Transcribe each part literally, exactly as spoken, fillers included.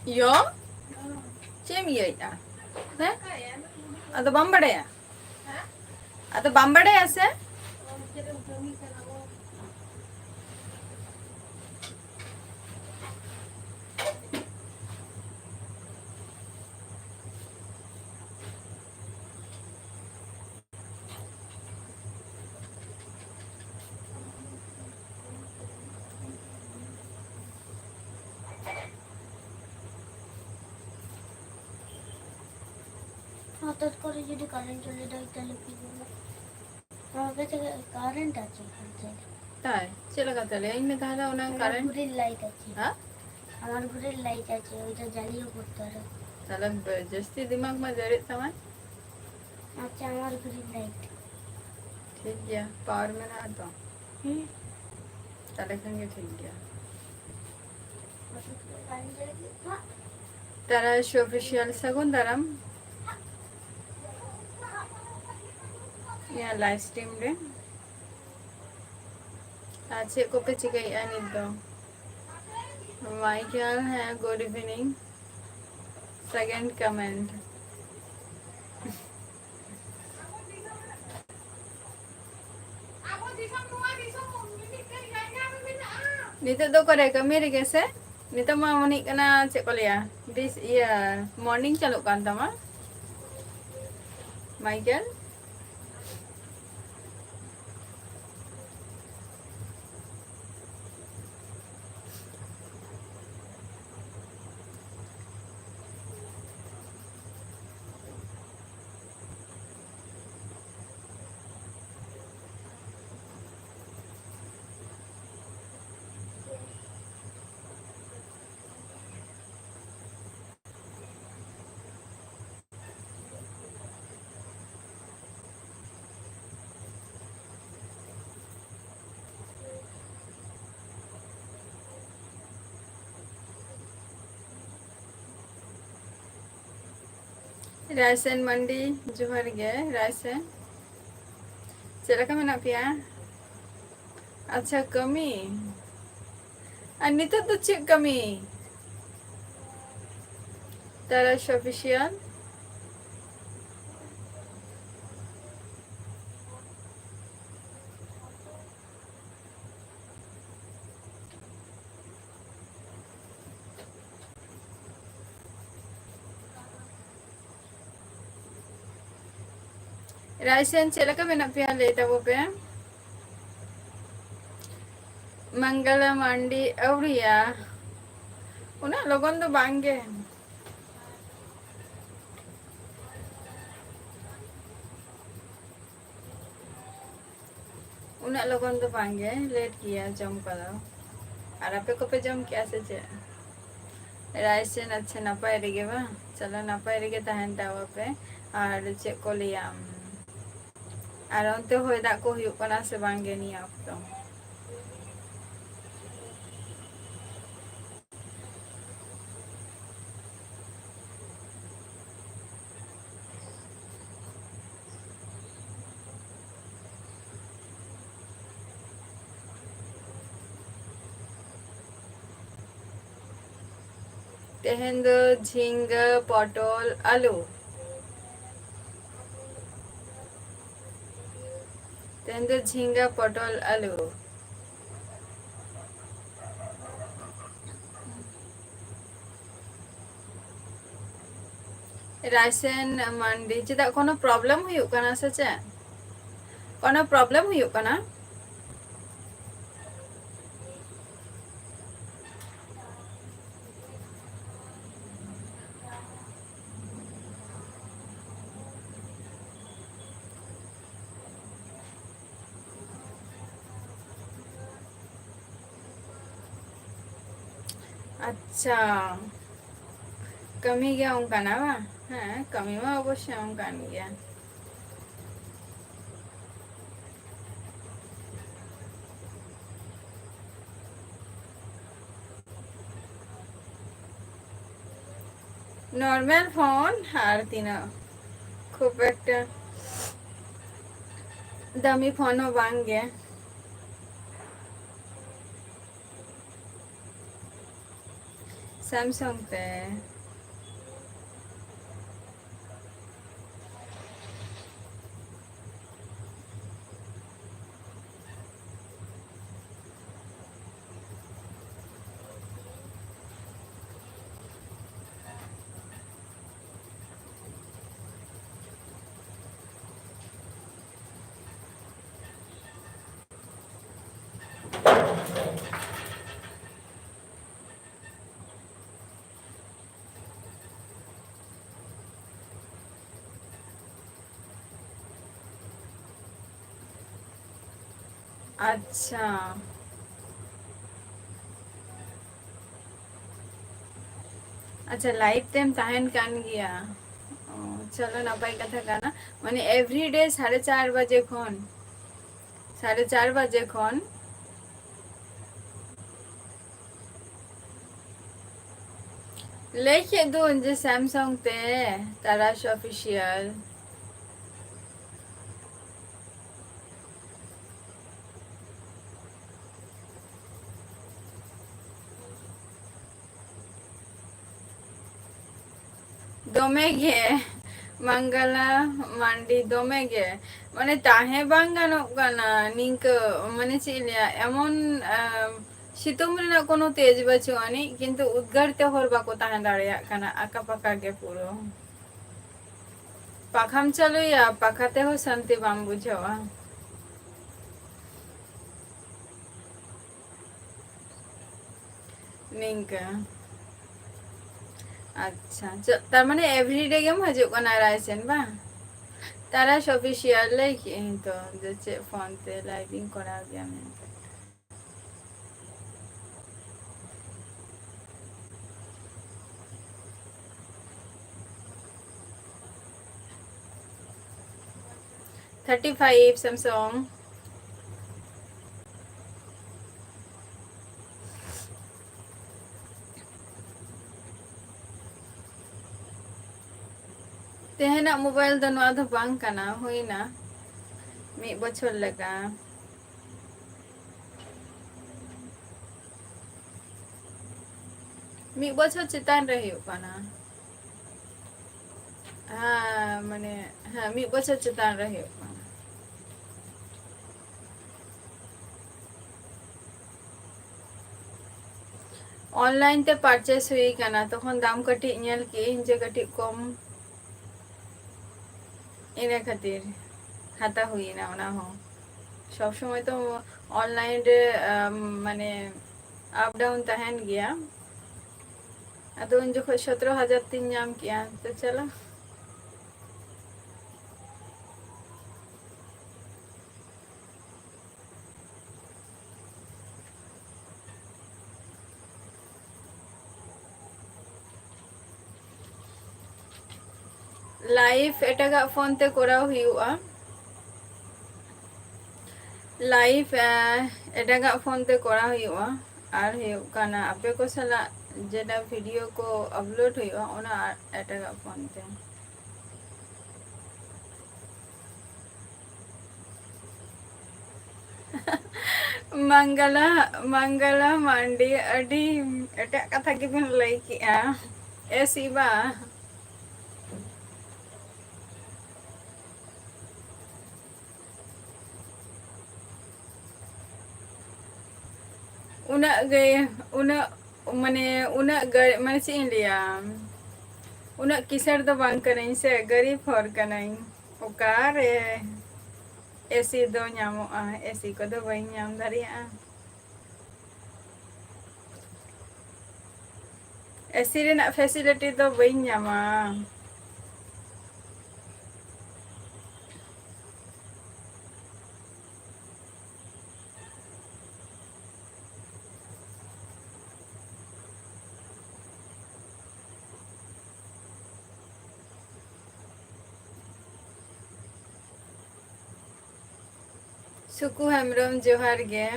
ᱭᱚ, ᱪᱮᱫ ᱮᱢ ᱤᱭᱟᱹᱭᱮᱫᱼᱟ? ᱦᱮᱸ? ᱟᱫᱚ ᱵᱟᱢ ᱵᱟᱲᱟᱭᱟ? ᱟᱫᱚ ᱵᱟᱢ ᱵᱟᱲᱟᱭᱟ ᱥᱮ? ᱦᱚᱴᱟᱛ ᱠᱚᱨᱮ ᱡᱩᱫᱤ ᱠᱟᱨᱮᱱᱴ ᱪᱚᱞᱮ ᱫᱟᱭ, ᱛᱟᱦᱞᱮ ᱯᱷᱤᱨ ᱚᱱᱟ ᱠᱟᱪᱷᱮ ᱠᱟᱨᱮᱱᱴ ᱟᱪᱷᱮ ᱮᱠᱷᱟᱱ ᱥᱮ? ᱛᱟᱭ? ᱪᱮᱫ ᱞᱮᱠᱟ ᱛᱟᱦᱞᱮ? ᱤᱧ ᱢᱮ ᱛᱟᱦᱞᱮ ᱚᱱᱟ ᱚᱱᱟ ᱠᱟᱨᱮᱱᱴ᱾ ᱜᱷᱩᱲᱤ ᱞᱟᱭᱤᱴ ᱟᱪᱷᱮ᱾ ᱦᱮᱸ? ᱟᱢᱟᱨ ᱜᱷᱩᱲᱤ ᱞᱟᱭᱤᱴ ᱟᱪᱷᱮ, ᱚᱭᱴᱟ ᱡᱟᱞᱤᱭᱮ ᱯᱚᱲᱛᱮ ᱦᱚᱵᱮ᱾ ᱛᱟᱦᱞᱮ ᱵᱮ-, ᱡᱟᱹᱥᱛᱤ ᱫᱤᱢᱟᱜᱽ ᱢᱟ ᱡᱟᱹᱲᱤᱜ ᱛᱟᱢᱟ᱾ ᱟᱪᱪᱷᱟ, ᱟᱢᱟᱨ ᱜᱷᱩᱲᱤ ᱞᱟᱭᱤᱴ᱾ ᱴᱷᱤᱠ ᱜᱮᱭᱟ, ᱯᱟᱣᱟᱨ ᱢᱮᱱᱟᱜᱼᱟ ᱛᱚ᱾ ᱦᱩᱸ᱾ ᱛᱟᱦᱞᱮ ᱠᱷᱟᱱ ᱜᱮ ᱴᱷᱤᱠ ᱜᱮᱭᱟ᱾ ᱛᱟᱨᱟ ᱥᱚ ᱚᱯᱷᱤᱥᱤᱭᱟᱞ ᱥᱟᱹᱜᱩᱱ ᱫᱟᱨᱟᱢ᱾ ᱤᱧᱟᱹᱜ ᱞᱟᱭᱤᱵᱷ ᱥᱴᱨᱤᱢ ᱨᱮ᱾ ᱟᱨ ᱪᱮᱫ ᱠᱚᱯᱮ ᱪᱤᱠᱟᱹᱭᱮᱫᱼᱟ ᱱᱤᱛ ᱫᱚ? ᱢᱟᱭᱠᱮᱞ, ᱦᱮᱸ, good evening. Second comment. ᱱᱤᱛᱚᱜ ᱫᱚ ᱚᱠᱟᱨᱮ? ᱠᱟᱹᱢᱤ ᱨᱮᱜᱮ ᱥᱮ? ᱱᱤᱛᱚᱜ ᱢᱟ ᱢᱚᱱᱮᱜ ᱠᱟᱱᱟ, ᱪᱮᱫ ᱠᱚ ᱞᱟᱹᱭᱟ, ᱵᱤᱥ ᱤᱭᱟᱹ, ᱢᱚᱨᱱᱤᱝ ᱪᱟᱹᱞᱩᱜ ᱠᱟᱱ ᱛᱟᱢᱟ, ᱢᱟᱭᱠᱮᱞ᱾ ᱨᱟᱭᱥᱮᱱ ᱢᱟᱱᱰᱤ, ᱡᱚᱦᱟᱨ ᱜᱮ ᱨᱟᱭᱥᱮᱱ᱾ ᱪᱮᱫ ᱞᱮᱠᱟ ᱢᱮᱱᱟᱜ ᱯᱮᱭᱟ? ᱟᱪᱪᱷᱟ, ᱠᱟᱹᱢᱤ? ᱟᱨ ᱱᱤᱛᱚᱜ ᱫᱚ ᱪᱮᱫ ᱠᱟᱹᱢᱤ? ᱛᱟᱨᱟᱥ ᱚᱯᱷᱤᱥᱤᱭᱟᱞ᱾ ᱨᱟᱭᱥᱮᱱ, ᱪᱮᱫ ᱞᱮᱠᱟ ᱢᱮᱱᱟᱜ ᱯᱮᱭᱟ? ᱞᱟᱹᱭ ᱛᱟᱵᱚ ᱯᱮ᱾ ᱢᱟᱝᱜᱟᱞᱟ ᱢᱟᱱᱰᱤ ᱟᱹᱣᱨᱤᱭᱟ, ᱩᱱᱟᱹᱜ ᱞᱚᱜᱚᱱ ᱫᱚ ᱵᱟᱝ ᱜᱮ᱾ ᱩᱱᱟᱹᱜ ᱞᱚᱜᱚᱱ ᱫᱚ ᱵᱟᱝ ᱜᱮ, ᱞᱮᱴ ᱜᱮᱭᱟ ᱡᱚᱢ ᱠᱚᱫᱚ᱾ ᱟᱨ ᱟᱯᱮ ᱠᱚᱯᱮ ᱡᱚᱢ ᱠᱮᱜᱼᱟ ᱥᱮ ᱪᱮᱫ? ᱨᱟᱭᱥᱮᱱ, ᱟᱪᱪᱷᱟ, ᱱᱟᱯᱟᱭ ᱨᱮᱜᱮ ᱵᱟᱝ? ᱪᱚᱞᱚ, ᱱᱟᱯᱟᱭ ᱨᱮᱜᱮ ᱛᱟᱦᱮᱱ ᱛᱟᱵᱚ ᱯᱮ᱾ ᱟᱨ ᱪᱮᱫ ᱠᱚ ᱞᱟᱹᱭᱟ, ᱟᱨ ᱚᱱᱛᱮ ᱦᱚᱭ ᱫᱟᱜ ᱠᱚ ᱦᱩᱭᱩᱜ ᱠᱟᱱᱟ ᱥᱮ ᱵᱟᱝ ᱜᱮ ᱱᱤᱭᱟᱹ ᱚᱠᱛᱚ? ᱛᱮᱦᱮᱧ ᱫᱚ ᱡᱷᱤᱸᱜᱟᱹ, ᱯᱚᱴᱚᱞ, ᱟᱹᱞᱩ᱾ ᱛᱮᱦᱮᱧ ᱫᱚ ᱡᱷᱤᱸᱜᱟᱹ, ᱯᱚᱴᱚᱞ, ᱟᱹᱞᱩ᱾ ᱨᱟᱭᱥᱮᱱ ᱢᱟᱱᱰᱤ, ᱪᱮᱫᱟᱜ, ᱠᱳᱱᱳ ᱯᱨᱚᱵᱞᱮᱢ ᱦᱩᱭᱩᱜ ᱠᱟᱱᱟ ᱥᱮ ᱪᱮᱫ? ᱠᱳᱱᱳ ᱯᱨᱚᱵᱞᱮᱢ ᱦᱩᱭᱩᱜ ᱠᱟᱱᱟ? ᱟᱪᱪᱷᱟ, ᱠᱟᱹᱢᱤ ᱜᱮ ᱚᱱᱠᱟᱱᱟ ᱵᱟᱝ? ᱦᱮᱸ, ᱠᱟᱹᱢᱤ ᱢᱟ ᱚᱵᱚᱥᱥᱳᱭ ᱚᱱᱠᱟᱱ ᱜᱮᱭᱟ᱾ ᱱᱚᱨᱢᱟᱞ ᱯᱷᱳᱱ ᱟᱨ ᱛᱤᱱᱟᱹᱜ, ᱠᱷᱩᱵ ᱮᱠᱴᱟ ᱫᱟᱢᱤ ᱯᱷᱳᱱ ᱦᱚᱸ ᱵᱟᱝ ᱜᱮ᱾ ᱥᱟᱢᱥᱩᱝ ᱛᱮ᱾ ᱟᱪᱪᱷᱟ᱾ ᱟᱪᱪᱷᱟ, live ᱛᱮᱢ ᱛᱟᱦᱮᱱ ᱠᱟᱱ ᱜᱮᱭᱟ᱾ ᱚ, ᱪᱚᱞᱚ, ᱱᱟᱯᱟᱭ ᱠᱟᱛᱷᱟ ᱠᱟᱱᱟ᱾ ᱢᱟᱱᱮ, everyday ᱥᱟᱲᱮ ᱪᱟᱨ ᱵᱟᱡᱮ ᱠᱷᱚᱱ, ᱥᱟᱲᱮ ᱪᱟᱨ ᱵᱟᱡᱮ ᱠᱷᱚᱱ᱾ ᱞᱟᱹᱭ ᱠᱮᱫ ᱫᱩᱧ ᱡᱮ Samsung ᱛᱮ, ᱛᱟᱨᱟᱥ Official᱾ ᱫᱚᱢᱮ ᱜᱮ, ᱢᱟᱝᱜᱟᱞᱟ ᱢᱟᱱᱰᱤ, ᱫᱚᱢᱮ ᱜᱮ᱾ ᱢᱟᱱᱮ, ᱛᱟᱦᱮᱸ ᱵᱟᱝ ᱜᱟᱱᱚᱜ ᱠᱟᱱᱟ ᱱᱤᱝᱠᱟᱹ, ᱢᱟᱱᱮ, ᱪᱮᱫ ᱤᱧ ᱞᱟᱹᱭᱟ, ᱮᱢᱚᱱ, ᱟᱢ, ᱥᱤᱛᱩᱝ ᱨᱮᱱᱟᱜ ᱠᱳᱱᱳ ᱛᱮᱡᱽ ᱵᱟᱹᱪᱩᱜ ᱟᱹᱱᱤᱡ, ᱠᱤᱱᱛᱩ ᱩᱫᱽᱜᱟᱹᱨ ᱛᱮ ᱦᱚᱲ ᱵᱟᱠᱚ ᱛᱟᱦᱮᱸ ᱫᱟᱲᱮᱭᱟᱜ ᱠᱟᱱᱟ, ᱟᱠᱟ ᱯᱟᱠᱟ ᱜᱮ ᱯᱩᱨᱟᱹ᱾ ᱯᱟᱠᱷᱟᱢ ᱪᱟᱹᱞᱩᱭᱟ, ᱯᱟᱠᱷᱟ ᱛᱮᱦᱚᱸ ᱥᱟᱱᱛᱤ ᱵᱟᱝ ᱵᱩᱡᱷᱟᱹᱜᱼᱟ᱾ ᱱᱤᱝᱠᱟᱹ᱾ ᱟᱪᱪᱷᱟ, ᱪᱮᱫ, ᱛᱟᱨ ᱢᱟᱱᱮ everyday ᱜᱮᱢ ᱦᱤᱡᱩᱜ ᱠᱟᱱᱟ ᱨᱟᱭᱥᱮᱱ, ᱵᱟᱝ? ᱛᱟᱨᱟᱥ Official ᱞᱟᱹᱭ ᱠᱮᱜ ᱟᱹᱧ ᱛᱚ, ᱡᱮ ᱪᱮᱫ ᱯᱷᱳᱱ ᱛᱮ live ᱤᱧ ᱠᱚᱨᱟᱣ ᱜᱮᱭᱟ ᱢᱮᱱᱛᱮ᱾ Thirty five Samsung. ᱛᱮᱦᱮᱧᱟᱜ mobile ᱫᱚ ᱱᱚᱣᱟ ᱫᱚ ᱵᱟᱝ ᱠᱟᱱᱟ, ᱦᱩᱭᱱᱟ ᱢᱤᱫ ᱵᱚᱪᱷᱚᱨ ᱞᱮᱠᱟ᱾ ᱢᱤᱫ ᱵᱚᱪᱷᱚᱨ ᱪᱮᱛᱟᱱ ᱨᱮ ᱦᱩᱭᱩᱜ ᱠᱟᱱᱟ᱾ ᱦᱮᱸ, ᱢᱟᱱᱮ, ᱦᱮᱸ, ᱢᱤᱫ ᱵᱚᱪᱷᱚᱨ ᱪᱮᱛᱟᱱ ᱨᱮ ᱦᱩᱭᱩᱜ ᱠᱟᱱᱟ᱾ Online ᱛᱮ purchase ᱦᱩᱭ ᱠᱟᱱᱟ, ᱛᱚᱠᱷᱚᱱ ᱫᱟᱢ ᱠᱟᱹᱴᱤᱡ ᱧᱮᱞ ᱠᱮᱜ ᱟᱹᱧ ᱡᱮ ᱠᱟᱹᱴᱤᱡ ᱠᱚᱢ, ᱤᱱᱟᱹ ᱠᱷᱟᱹᱛᱤᱨ ᱦᱟᱛᱟᱣ ᱦᱩᱭᱱᱟ ᱚᱱᱟ ᱦᱚᱸ᱾ ᱥᱚᱵ ᱥᱚᱢᱚᱭ ᱛᱚ ᱚᱱᱞᱟᱭᱤᱱ ᱨᱮ ᱟᱢ, ᱢᱟᱱᱮ ᱟᱯ ᱰᱟᱣᱩᱱ ᱛᱟᱦᱮᱱ ᱜᱮᱭᱟ᱾ ᱟᱫᱚ ᱩᱱ ᱡᱚᱠᱷᱚᱱ ᱥᱚᱛᱨᱚ ᱦᱟᱡᱟᱨ ᱛᱤᱧ ᱧᱟᱢ ᱠᱮᱜᱼᱟ, ᱛᱚ ᱪᱟᱞᱟᱜ᱾ ᱞᱟᱭᱤᱵᱷ ᱮᱴᱟᱜᱟᱜ ᱯᱷᱳᱱ ᱛᱮ ᱠᱚᱨᱟᱣ ᱦᱩᱭᱩᱜᱼᱟ᱾ ᱞᱟᱭᱤᱵᱷ ᱮᱴᱟᱜᱟᱜ ᱯᱷᱳᱱ ᱛᱮ ᱠᱚᱨᱟᱣ ᱦᱩᱭᱩᱜᱼᱟ᱾ ᱟᱨ ᱦᱩᱭᱩᱜ ᱠᱟᱱᱟ, ᱟᱯᱮ ᱠᱚ ᱥᱟᱞᱟᱜ ᱡᱮᱴᱟ ᱵᱷᱤᱰᱤᱭᱳ ᱠᱚ ᱟᱯᱞᱳᱰ ᱦᱩᱭᱩᱜᱼᱟ, ᱚᱱᱟ ᱟᱨ ᱮᱴᱟᱜᱟᱜ ᱯᱷᱳᱱ ᱛᱮ᱾ ᱢᱟᱝᱜᱟᱞᱟ, ᱢᱟᱝᱜᱟᱞᱟ ᱢᱟᱱᱰᱤ, ᱟᱹᱰᱤ ᱮᱴᱟᱜ ᱠᱟᱛᱷᱟ ᱜᱮᱵᱤᱱ ᱞᱟᱹᱭ ᱠᱮᱜᱼᱟ᱾ ᱮ ᱥᱤᱵᱟ᱾ ᱩᱱᱟᱹᱜ ᱜᱮ, ᱩᱱᱟᱹᱜ, ᱢᱟᱱᱮ, ᱩᱱᱟᱹᱜ ᱜᱟᱹ-, ᱢᱟᱱᱮ, ᱪᱮᱫ ᱤᱧ ᱞᱟᱹᱭᱟ, ᱩᱱᱟᱹᱜ ᱠᱤᱥᱟᱹᱬ ᱫᱚ ᱵᱟᱝ ᱠᱟᱹᱱᱟᱹᱧ ᱥᱮ, ᱜᱟᱹᱨᱤᱵ ᱦᱚᱲ ᱠᱟᱹᱱᱟᱹᱧ᱾ ᱚᱠᱟᱨᱮ ᱮ ᱥᱤ ᱫᱚ ᱧᱟᱢᱚᱜᱼᱟ? ᱮ ᱥᱤ ᱠᱚᱫᱚ ᱵᱟᱹᱧ ᱧᱟᱢ ᱫᱟᱲᱮᱭᱟᱜᱼᱟ᱾ ᱮ ᱥᱤ ᱨᱮᱱᱟᱜ ᱯᱷᱮᱥᱤᱞᱤᱴᱤ ᱫᱚ ᱵᱟᱹᱧ ᱧᱟᱢᱟ᱾ ᱥᱩᱠᱩ ᱦᱮᱢᱵᱨᱚᱢ, ᱡᱚᱦᱟᱨ ᱜᱮ᱾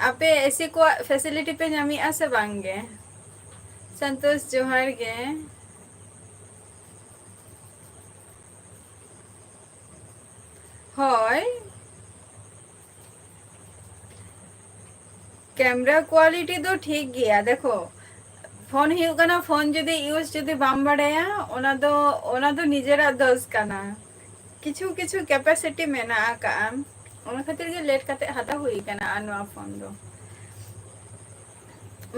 ᱟᱯᱮ ᱮ ᱥᱤ ᱠᱚᱣᱟᱜ ᱯᱷᱮᱥᱤᱞᱤᱴᱤ ᱯᱮ ᱧᱟᱢᱮᱜᱼᱟ ᱥᱮ ᱵᱟᱝ ᱜᱮ? ᱥᱚᱱᱛᱳᱥ, ᱡᱚᱦᱟᱨ ᱜᱮ᱾ ᱦᱳᱭ, ᱠᱮᱢᱨᱟ ᱠᱳᱣᱟᱞᱤᱴᱤ ᱫᱚ ᱴᱷᱤᱠ ᱜᱮᱭᱟ᱾ ᱫᱮᱠᱷᱚ, ᱯᱷᱳᱱ ᱦᱩᱭᱩᱜ ᱠᱟᱱᱟ, ᱯᱷᱳᱱ ᱡᱩᱫᱤ ᱤᱭᱩᱡᱽ ᱡᱩᱫᱤ ᱵᱟᱢ ᱵᱟᱲᱟᱭᱟ, ᱚᱱᱟ ᱫᱚ, ᱚᱱᱟ ᱫᱚ ᱱᱤᱡᱮᱨᱟᱜ ᱫᱳᱥ ᱠᱟᱱᱟ᱾ ᱠᱤᱪᱷᱩ ᱠᱤᱪᱷᱩ ᱠᱮᱯᱟᱥᱤᱴᱤ ᱢᱮᱱᱟᱜ ᱟᱠᱟᱜᱼᱟ, ᱚᱱᱟ ᱠᱷᱟᱹᱛᱤᱨ ᱜᱮ ᱞᱮᱴ ᱠᱟᱛᱮ ᱦᱟᱛᱟᱣ ᱦᱩᱭ ᱠᱟᱱᱟ᱾ ᱟᱨ ᱱᱚᱣᱟ ᱯᱷᱳᱱ ᱫᱚ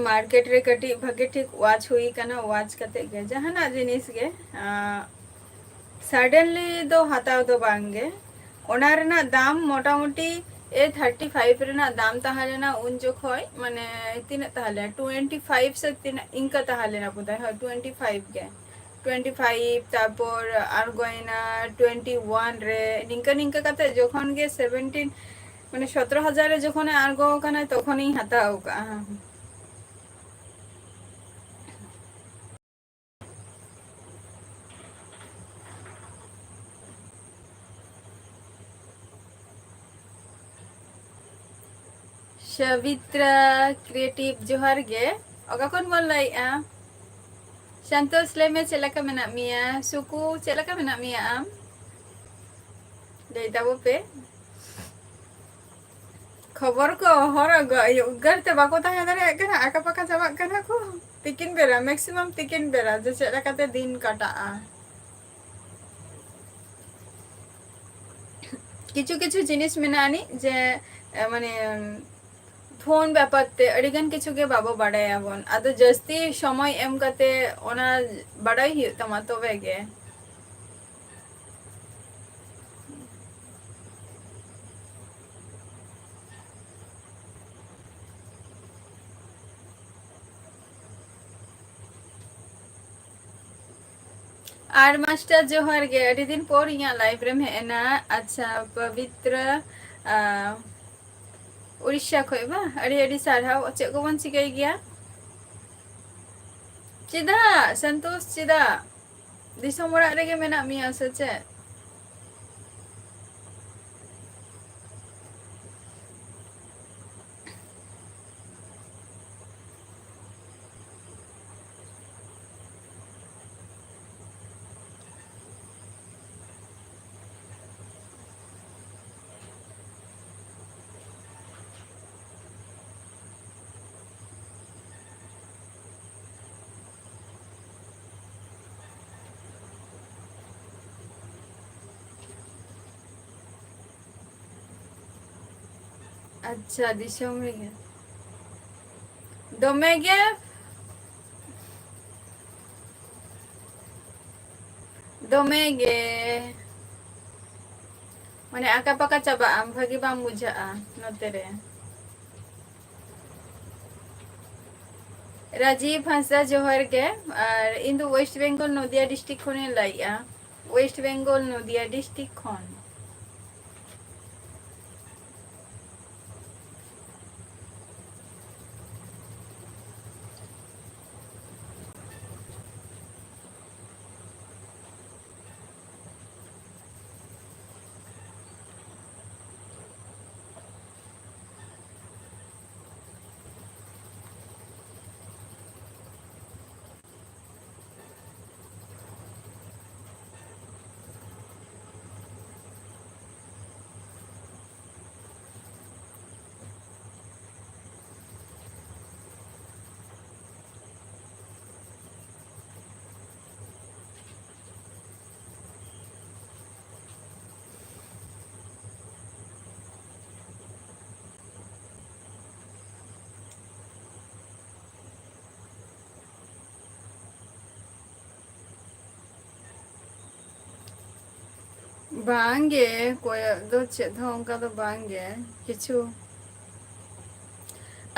ᱢᱟᱨᱠᱮᱴ ᱨᱮ ᱠᱟᱹᱴᱤᱡ ᱵᱷᱟᱜᱮ ᱴᱷᱤᱠ ᱣᱟᱪ ᱦᱩᱭ ᱠᱟᱱᱟ, ᱣᱟᱪ ᱠᱟᱛᱮ ᱜᱮ ᱡᱟᱦᱟᱱᱟᱜ ᱡᱤᱱᱤᱥ ᱜᱮ, ᱟᱸ, ᱥᱟᱰᱮᱱᱞᱤ ᱫᱚ ᱦᱟᱛᱟᱣ ᱫᱚ ᱵᱟᱝ ᱜᱮ᱾ ᱚᱱᱟ ᱨᱮᱱᱟᱜ ᱫᱟᱢ ᱢᱚᱴᱟᱢᱩᱴᱤ ᱮ ᱛᱷᱟᱨᱴᱤ ᱯᱷᱟᱭᱤᱵᱷ ᱨᱮᱱᱟᱜ ᱫᱟᱢ ᱛᱟᱦᱮᱸ ᱞᱮᱱᱟ ᱩᱱ ᱡᱚᱠᱷᱚᱡ, ᱢᱟᱱᱮ ᱛᱤᱱᱟᱹᱜ ᱛᱟᱦᱮᱸ ᱞᱮᱱᱟ, ᱴᱩᱭᱮᱱᱴᱤ ᱯᱷᱟᱭᱤᱵᱷ ᱥᱮ ᱛᱤᱱᱟᱹᱜ ᱤᱱᱠᱟ ᱛᱟᱦᱮᱸ ᱞᱮᱱᱟ ᱵᱳᱫᱷᱚᱭ, ᱦᱳᱭ, ᱴᱩᱭᱮᱱᱴᱤ ᱯᱷᱟᱭᱤᱵᱷ ᱜᱮ, ᱴᱩᱭᱮᱱᱴᱤ ᱯᱷᱟᱭᱤᱵᱷ, ᱛᱟᱨᱯᱚᱨ ᱟᱬᱜᱚᱭᱮᱱᱟ ᱴᱩᱭᱮᱱᱴᱤ ᱳᱣᱟᱱ ᱨᱮ, ᱱᱤᱝᱠᱟᱹ ᱱᱤᱝᱠᱟᱹ ᱠᱟᱛᱮ ᱡᱚᱠᱷᱚᱱ ᱜᱮ ᱥᱮᱵᱷᱮᱱᱴᱤᱱ, ᱢᱟᱱᱮ ᱥᱚᱛᱨᱚ ᱦᱟᱡᱟᱨ ᱨᱮ ᱡᱚᱠᱷᱚᱱᱮ ᱟᱬᱜᱚ ᱟᱠᱟᱱᱟ, ᱛᱚᱠᱷᱚᱱᱤᱧ ᱦᱟᱛᱟᱣ ᱟᱠᱟᱫᱼᱟ᱾ ᱥᱟᱵᱤᱛᱨᱟ ᱠᱨᱤᱭᱮᱴᱤᱵᱷ, ᱡᱚᱦᱟᱨ ᱜᱮ᱾ ᱚᱠᱟ ᱠᱷᱚᱱ ᱵᱚᱱ ᱞᱟᱹᱭᱮᱜᱼᱟ? ᱥᱟᱱᱛᱳᱥ, ᱞᱟᱹᱭ ᱢᱮ, ᱪᱮᱫ ᱞᱮᱠᱟ ᱢᱮᱱᱟᱜ ᱢᱮᱭᱟ? ᱥᱩᱠᱩ, ᱪᱮᱫ ᱞᱮᱠᱟ ᱢᱮᱱᱟᱜ ᱢᱮᱭᱟ ᱟᱢ? ᱞᱟᱹᱭ ᱛᱟᱵᱚ ᱯᱮ᱾ ᱠᱷᱚᱵᱚᱨ ᱠᱚ ᱦᱚᱨᱚᱜ ᱜᱚ-, ᱤᱭᱟᱹ, ᱩᱫᱽᱜᱟᱹᱨ ᱛᱮ ᱵᱟᱠᱚ ᱛᱟᱦᱮᱸ ᱫᱟᱲᱮᱭᱟᱜ ᱠᱟᱱᱟ, ᱟᱠᱟ ᱯᱟᱠᱟ ᱪᱟᱵᱟᱜ ᱠᱟᱱᱟ ᱠᱚ᱾ ᱛᱤᱠᱤᱱ ᱵᱮᱲᱟ, ᱢᱮᱠᱥᱤᱢᱟᱢ ᱛᱤᱠᱤᱱ ᱵᱮᱲᱟ, ᱡᱮ ᱪᱮᱫ ᱞᱮᱠᱟᱛᱮ ᱫᱤᱱ ᱠᱟᱴᱟᱜᱼᱟ᱾ ᱠᱤᱪᱷᱩ ᱠᱤᱪᱷᱩ ᱡᱤᱱᱤᱥ ᱢᱮᱱᱟᱜ ᱟᱹᱱᱤᱡ ᱡᱮ, ᱮ, ᱢᱟᱱᱮ, ᱯᱷᱳᱱ ᱵᱮᱯᱟᱨ ᱛᱮ ᱟᱹᱰᱤ ᱜᱟᱱ ᱠᱤᱪᱷᱩ ᱜᱮ ᱵᱟᱵᱚ ᱵᱟᱰᱟᱭᱟᱵᱚᱱ᱾ ᱟᱫᱚ ᱡᱟᱹᱥᱛᱤ ᱥᱚᱢᱚᱭ ᱮᱢ ᱠᱟᱛᱮ ᱚᱱᱟ ᱵᱟᱰᱟᱭ ᱦᱩᱭᱩᱜ ᱛᱟᱢᱟ, ᱛᱚᱵᱮ ᱜᱮ᱾ ᱟᱨ ᱢᱟᱥᱴᱟᱨ, ᱡᱚᱦᱟᱨ ᱜᱮ, ᱟᱹᱰᱤ ᱫᱤᱱ ᱯᱚᱨ ᱤᱧᱟᱹᱜ ᱞᱟᱭᱤᱵᱷ ᱨᱮᱢ ᱦᱮᱡ ᱮᱱᱟ᱾ ᱟᱪᱪᱷᱟ, ᱯᱚᱵᱤᱛᱨᱟ, ᱟᱸ, ᱩᱲᱤᱥᱥᱟ ᱠᱷᱚᱡ ᱵᱟ? ᱟᱹᱰᱤ ᱟᱹᱰᱤ ᱥᱟᱨᱦᱟᱣ᱾ ᱪᱮᱫ ᱠᱚᱵᱚᱱ ᱪᱤᱠᱟᱹᱭ ᱜᱮᱭᱟ? ᱪᱮᱫᱟᱜ ᱥᱚᱱᱛᱳᱥ, ᱪᱮᱫᱟᱜ? ᱫᱤᱥᱚᱢ ᱚᱲᱟᱜ ᱨᱮᱜᱮ ᱢᱮᱱᱟᱜ ᱢᱮᱭᱟ ᱥᱮ ᱪᱮᱫ? ᱟᱪᱪᱷᱟ, ᱫᱤᱥᱚᱢ ᱨᱮᱜᱮ᱾ ᱫᱚᱢᱮ ᱜᱮ, ᱫᱚᱢᱮ ᱜᱮ᱾ ᱢᱟᱱᱮ ᱟᱠᱟ ᱯᱟᱠᱟ ᱪᱟᱵᱟᱜᱼᱟ, ᱵᱷᱟᱹᱜᱤ ᱵᱟᱝ ᱵᱩᱡᱷᱟᱹᱜᱼᱟ ᱱᱚᱛᱮ ᱨᱮ᱾ ᱨᱟᱡᱤᱵ ᱦᱟᱸᱥᱫᱟ ᱡᱚᱦᱟᱨ ᱜᱮ᱾ ᱟᱨ ᱤᱧ ᱫᱚ West Bengal ᱱᱚᱫᱤᱭᱟ district ᱠᱷᱚᱱᱤᱧ ᱞᱟᱹᱭᱮᱜᱼᱟ᱾ West Bengal ᱱᱚᱫᱤᱭᱟ district ᱠᱷᱚᱱ᱾ ᱵᱟᱝᱜᱮ, ᱠᱚᱭᱚᱜ ᱫᱚ ᱪᱮᱫ ᱦᱚᱸ ᱚᱱᱠᱟ ᱫᱚ ᱵᱟᱝᱜᱮ ᱠᱤᱪᱷᱩ᱾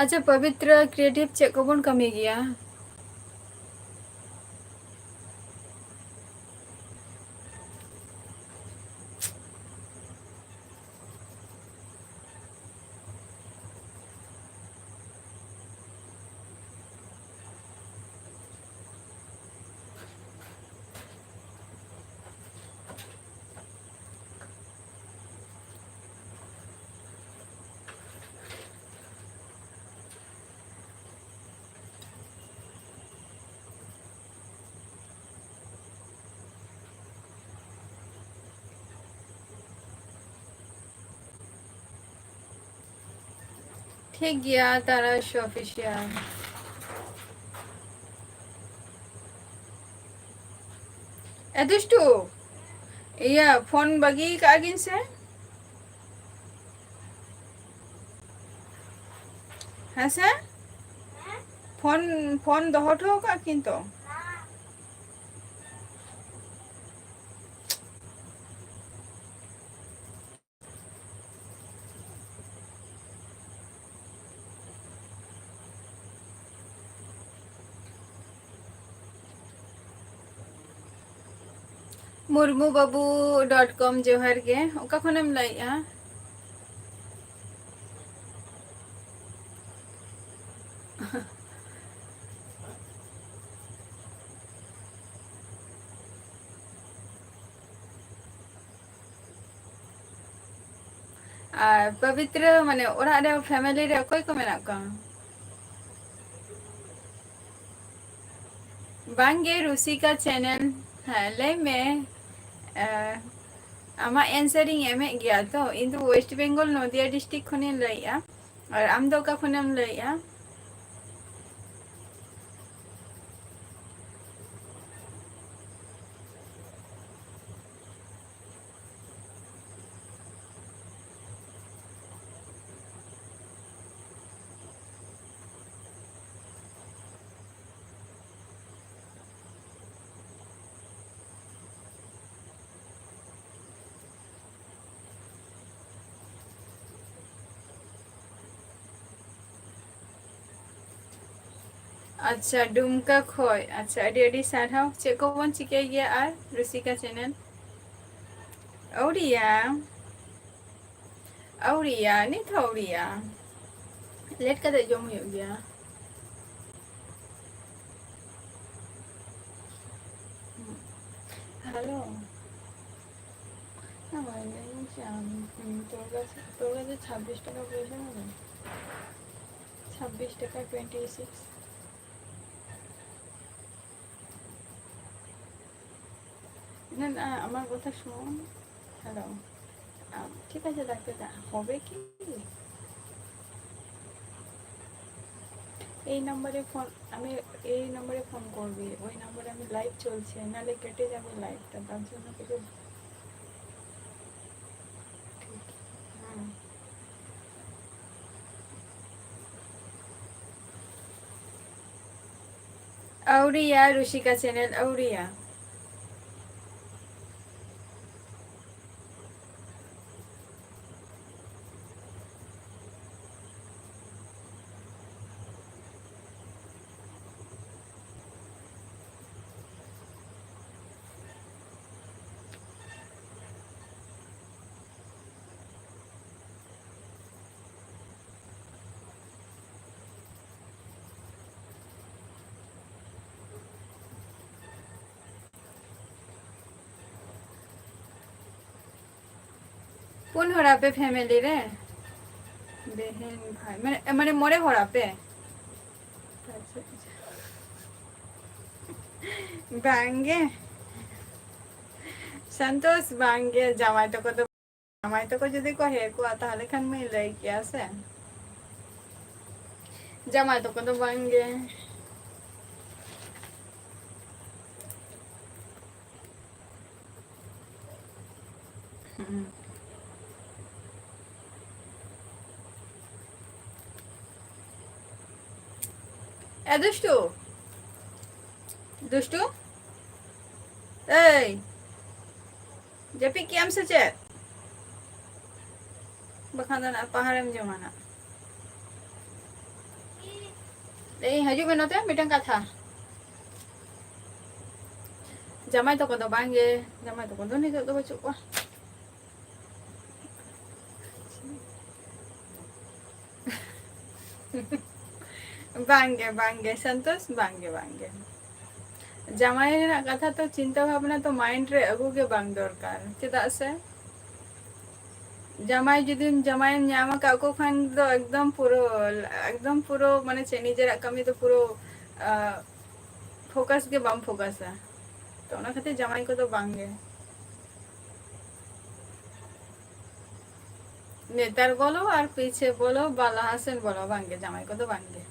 ᱟᱪᱪᱷᱟ, ᱯᱚᱵᱤᱛᱨᱚ ᱠᱨᱤᱭᱮᱴᱤᱵᱷ ᱪᱮᱫ ᱠᱚᱵᱚᱱ ᱠᱟᱹᱢᱤ ᱜᱮᱭᱟ? ᱴᱷᱤᱠ ᱜᱮᱭᱟ, ᱛᱟᱨᱟᱥ ᱚᱯᱷᱤᱥᱤᱭᱟᱞ᱾ ᱮ ᱫᱩᱥᱴᱩ, ᱤᱭᱟᱹ, ᱯᱷᱳᱱ ᱵᱟᱹᱜᱤ ᱠᱟᱜᱼᱟ ᱠᱤᱱ ᱥᱮ? ᱦᱮᱸ ᱥᱮ? ᱯᱷᱳᱱ, ᱯᱷᱳᱱ ᱫᱚᱦᱚ ᱦᱚᱴᱚ ᱠᱟᱜᱼᱟ ᱠᱤᱱ ᱛᱚ? ᱢᱩᱨᱢᱩ ᱵᱟᱹᱵᱩ ᱰᱚᱴ ᱠᱚᱢ, ᱡᱚᱦᱟᱨ ᱜᱮ᱾ ᱚᱠᱟ ᱠᱷᱚᱱᱮᱢ ᱞᱟᱹᱭᱮᱜᱼᱟ? ᱟᱨ ᱯᱚᱵᱤᱛᱨᱚ, ᱢᱟᱱᱮ, ᱚᱲᱟᱜ ᱨᱮ, ᱯᱷᱮᱢᱮᱞᱤ ᱨᱮ ᱚᱠᱚᱭ ᱠᱚ ᱢᱮᱱᱟᱜ ᱠᱚᱣᱟ? ᱵᱟᱝᱜᱮ, ᱨᱩᱥᱤᱠᱟ ᱪᱮᱱᱮᱞ᱾ ᱦᱮᱸ, ᱞᱟᱹᱭ ᱢᱮ᱾ ᱮ, ᱟᱢᱟᱜ ᱮᱱᱥᱟᱨ ᱤᱧ ᱮᱢᱮᱫ ᱜᱮᱭᱟ ᱛᱚ᱾ ᱤᱧ ᱫᱚ ᱳᱭᱮᱥᱴ ᱵᱮᱝᱜᱚᱞ, ᱱᱚᱫᱤᱭᱟ ᱰᱤᱥᱴᱨᱤᱠᱴ ᱠᱷᱚᱱᱤᱧ ᱞᱟᱹᱭᱮᱜᱼᱟ᱾ ᱟᱨ ᱟᱢ ᱫᱚ ᱚᱠᱟ ᱠᱷᱚᱱᱮᱢ ᱞᱟᱹᱭᱮᱜᱼᱟ? ᱟᱪᱪᱷᱟ, ᱰᱩᱢᱠᱟ ᱠᱷᱚᱡ᱾ ᱟᱪᱪᱷᱟ, ᱟᱹᱰᱤ ᱟᱹᱰᱤ ᱥᱟᱨᱦᱟᱣ᱾ ᱪᱮᱫ ᱠᱚᱵᱚᱱ ᱪᱤᱠᱟᱹᱭ ᱜᱮᱭᱟ ᱟᱨ ᱨᱩᱥᱤᱠᱟ ᱪᱮᱱᱮᱞ? ᱟᱹᱣᱨᱤᱭᱟ, ᱟᱹᱣᱨᱤᱭᱟ, ᱱᱤᱛ ᱦᱚᱸ ᱟᱹᱣᱨᱤᱭᱟ᱾ ᱞᱮᱴ ᱠᱟᱛᱮ ᱡᱚᱢ ᱦᱩᱭᱩᱜ ᱜᱮᱭᱟ᱾ ᱦᱮᱞᱳ᱾ ᱦᱮᱸ, ᱢᱟᱹᱭ, ᱞᱟᱹᱭ ᱢᱮ ᱪᱮᱫ ᱟᱢ, ᱛᱳᱨ ᱠᱟᱪᱷᱮ, ᱛᱳᱨ ᱠᱟᱪᱷᱮ ᱪᱷᱟᱵᱵᱤᱥ ᱴᱟᱠᱟ ᱯᱚᱭᱥᱟ ᱢᱮᱱᱟᱜᱼᱟ? ᱪᱷᱟᱵᱵᱤᱥ ᱴᱟᱠᱟ, ᱴᱩᱭᱮᱱᱴᱤ ᱥᱤᱠᱥ᱾ না, না, আমার কথা শোন। হ্যালো। আম, ঠিক আছে, ডাক্তার, হবে কি? এই নম্বরে ফোন, আমি, এই নম্বরে ফোন করবি, ওই নম্বরে আমি লাইভ চলছে, নাহলে কেটে যাবে লাইভটা, তার জন্য কিছু। হুম। ᱟᱹᱣᱨᱤᱭᱟ, ᱨᱩᱥᱤᱠᱟ ᱪᱮᱱᱮᱞ ᱟᱹᱣᱨᱤᱭᱟ᱾ ᱯᱩᱱ ᱦᱚᱲ ᱟᱯᱮ family ᱨᱮ? ᱵᱮᱦᱮᱱ ᱵᱷᱟᱭ, ᱢᱟᱱᱮ, ᱢᱟᱱᱮ ᱢᱚᱬᱮ ᱦᱚᱲ ᱟᱯᱮ? ᱵᱟᱝᱜᱮ᱾ ᱥᱚᱱᱛᱳᱥ, ᱵᱟᱝᱜᱮ, ᱡᱟᱶᱟᱭ ᱛᱟᱠᱚ ᱫᱚ, ᱡᱟᱶᱟᱭ ᱛᱟᱠᱚ ᱡᱩᱫᱤ ᱠᱚ ᱦᱮᱡ ᱠᱚᱜᱼᱟ, ᱛᱟᱦᱞᱮ ᱠᱷᱟᱱ ᱢᱟᱧ ᱞᱟᱹᱭ ᱠᱮᱭᱟ ᱥᱮ᱾ ᱡᱟᱶᱟᱭ ᱛᱟᱠᱚ ᱫᱚ ᱵᱟᱝᱜᱮ᱾ ᱦᱩᱸ᱾ ᱮ ᱫᱩᱥᱴᱩ, ᱫᱩᱥᱴᱩ, ᱮᱭ, ᱡᱟᱹᱯᱤᱫ ᱠᱮᱜ ᱟᱢ ᱥᱮ ᱪᱮᱫ? ᱵᱟᱠᱷᱟᱱ ᱫᱚ ᱱᱟᱜ ᱯᱟᱦᱟᱲᱮᱢ ᱡᱚᱢᱟ ᱱᱟᱜ᱾ ᱮᱭ, ᱦᱤᱡᱩᱜ ᱢᱮ ᱱᱚᱛᱮ, ᱢᱤᱫᱴᱟᱝ ᱠᱟᱛᱷᱟ᱾ ᱡᱟᱢᱟᱭ ᱛᱟᱠᱚ ᱫᱚ ᱵᱟᱝᱜᱮ, ᱡᱟᱢᱟᱭ ᱛᱟᱠᱚ ᱫᱚ ᱱᱤᱛᱚᱜ ᱫᱚ ᱵᱟᱹᱪᱩᱜ ᱠᱚᱣᱟ᱾ ᱵᱟᱝᱜᱮ, ᱵᱟᱝᱜᱮ, ᱥᱚᱱᱛᱳᱥ, ᱵᱟᱝᱜᱮ, ᱵᱟᱝᱜᱮ᱾ ᱡᱟᱢᱟᱭ ᱨᱮᱱᱟᱜ ᱠᱟᱛᱷᱟ ᱛᱚ ᱪᱤᱱᱛᱟᱹ ᱵᱷᱟᱵᱽᱱᱟ ᱛᱚ mind ᱨᱮ ᱟᱹᱜᱩ ᱜᱮ ᱵᱟᱝ ᱫᱚᱨᱠᱟᱨ, ᱪᱮᱫᱟᱜ ᱥᱮ ᱡᱟᱢᱟᱭ ᱡᱩᱫᱤᱢ, ᱡᱟᱢᱟᱭᱮᱢ ᱧᱟᱢ ᱟᱠᱟᱫ ᱠᱚ ᱠᱷᱟᱱ ᱫᱚ ᱮᱠᱫᱚᱢ ᱯᱩᱨᱟᱹ, ᱮᱠᱫᱚᱢ ᱯᱩᱨᱟᱹ ᱢᱟᱱᱮ ᱪᱮᱫ, ᱱᱤᱡᱮᱨᱟᱜ ᱠᱟᱹᱢᱤ ᱫᱚ ᱯᱩᱨᱟᱹ, ᱟ, focus ᱜᱮ ᱵᱟᱢ focusᱟ᱾ ᱛᱚ ᱚᱱᱟ ᱠᱷᱟᱹᱛᱤᱨ ᱡᱟᱢᱟᱭ ᱠᱚᱫᱚ ᱵᱟᱝᱜᱮ᱾ ᱱᱮᱛᱟᱨ ᱵᱚᱞᱚ ᱟᱨ ᱯᱤᱪᱷᱮ ᱵᱚᱞᱚ ᱵᱟ ᱞᱟᱦᱟ ᱥᱮᱱ ᱵᱚᱞᱚ, ᱵᱟᱝᱜᱮ, ᱡᱟᱢᱟᱭ ᱠᱚᱫᱚ ᱵᱟᱝᱜᱮ᱾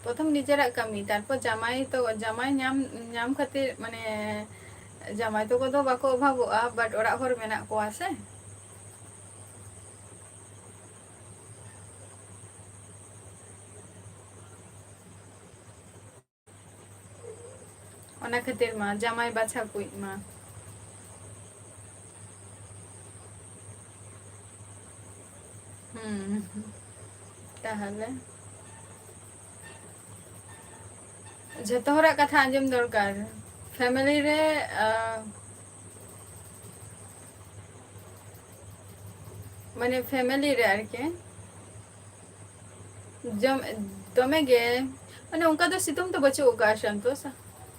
ᱯᱨᱚᱛᱷᱚᱢ ᱱᱤᱡᱮᱨᱟᱜ ᱠᱟᱹᱢᱤ, ᱛᱟᱨᱯᱚᱨ ᱡᱟᱢᱟᱭ ᱛᱚ, ᱡᱟᱢᱟᱭ ᱧᱟᱢ, ᱧᱟᱢ ᱠᱷᱟᱹᱛᱤᱨ, ᱢᱟᱱᱮ, ᱡᱟᱢᱟᱭ ᱛᱟᱠᱚ ᱫᱚ ᱵᱟᱠᱚ ᱚᱵᱷᱟᱵᱚᱜᱼᱟ, but ᱚᱲᱟᱜ ᱦᱚᱲ ᱢᱮᱱᱟᱜ ᱠᱚᱣᱟ ᱥᱮ᱾ ᱚᱱᱟ ᱠᱷᱟᱹᱛᱤᱨ ᱢᱟ ᱡᱟᱢᱟᱭ ᱵᱟᱪᱷᱟᱣ ᱠᱩᱡ ᱢᱟ᱾ ᱦᱩᱸ, ᱛᱟᱦᱞᱮ ᱡᱷᱚᱛᱚ ᱦᱚᱲᱟᱜ ᱠᱟᱛᱷᱟ ᱟᱸᱡᱚᱢ ᱫᱚᱨᱠᱟᱨ᱾ Family ᱨᱮ, ᱟ, ᱢᱟᱱᱮ family ᱨᱮ ᱟᱨᱠᱤ᱾ ᱡᱚᱢ, ᱫᱚᱢᱮ ᱜᱮ, ᱢᱟᱱᱮ, ᱚᱱᱠᱟ ᱫᱚ ᱥᱤᱛᱩᱝ ᱫᱚ ᱵᱟᱹᱪᱩᱜ ᱟᱠᱟᱫᱼᱟ, ᱥᱚᱱᱛᱳᱥ᱾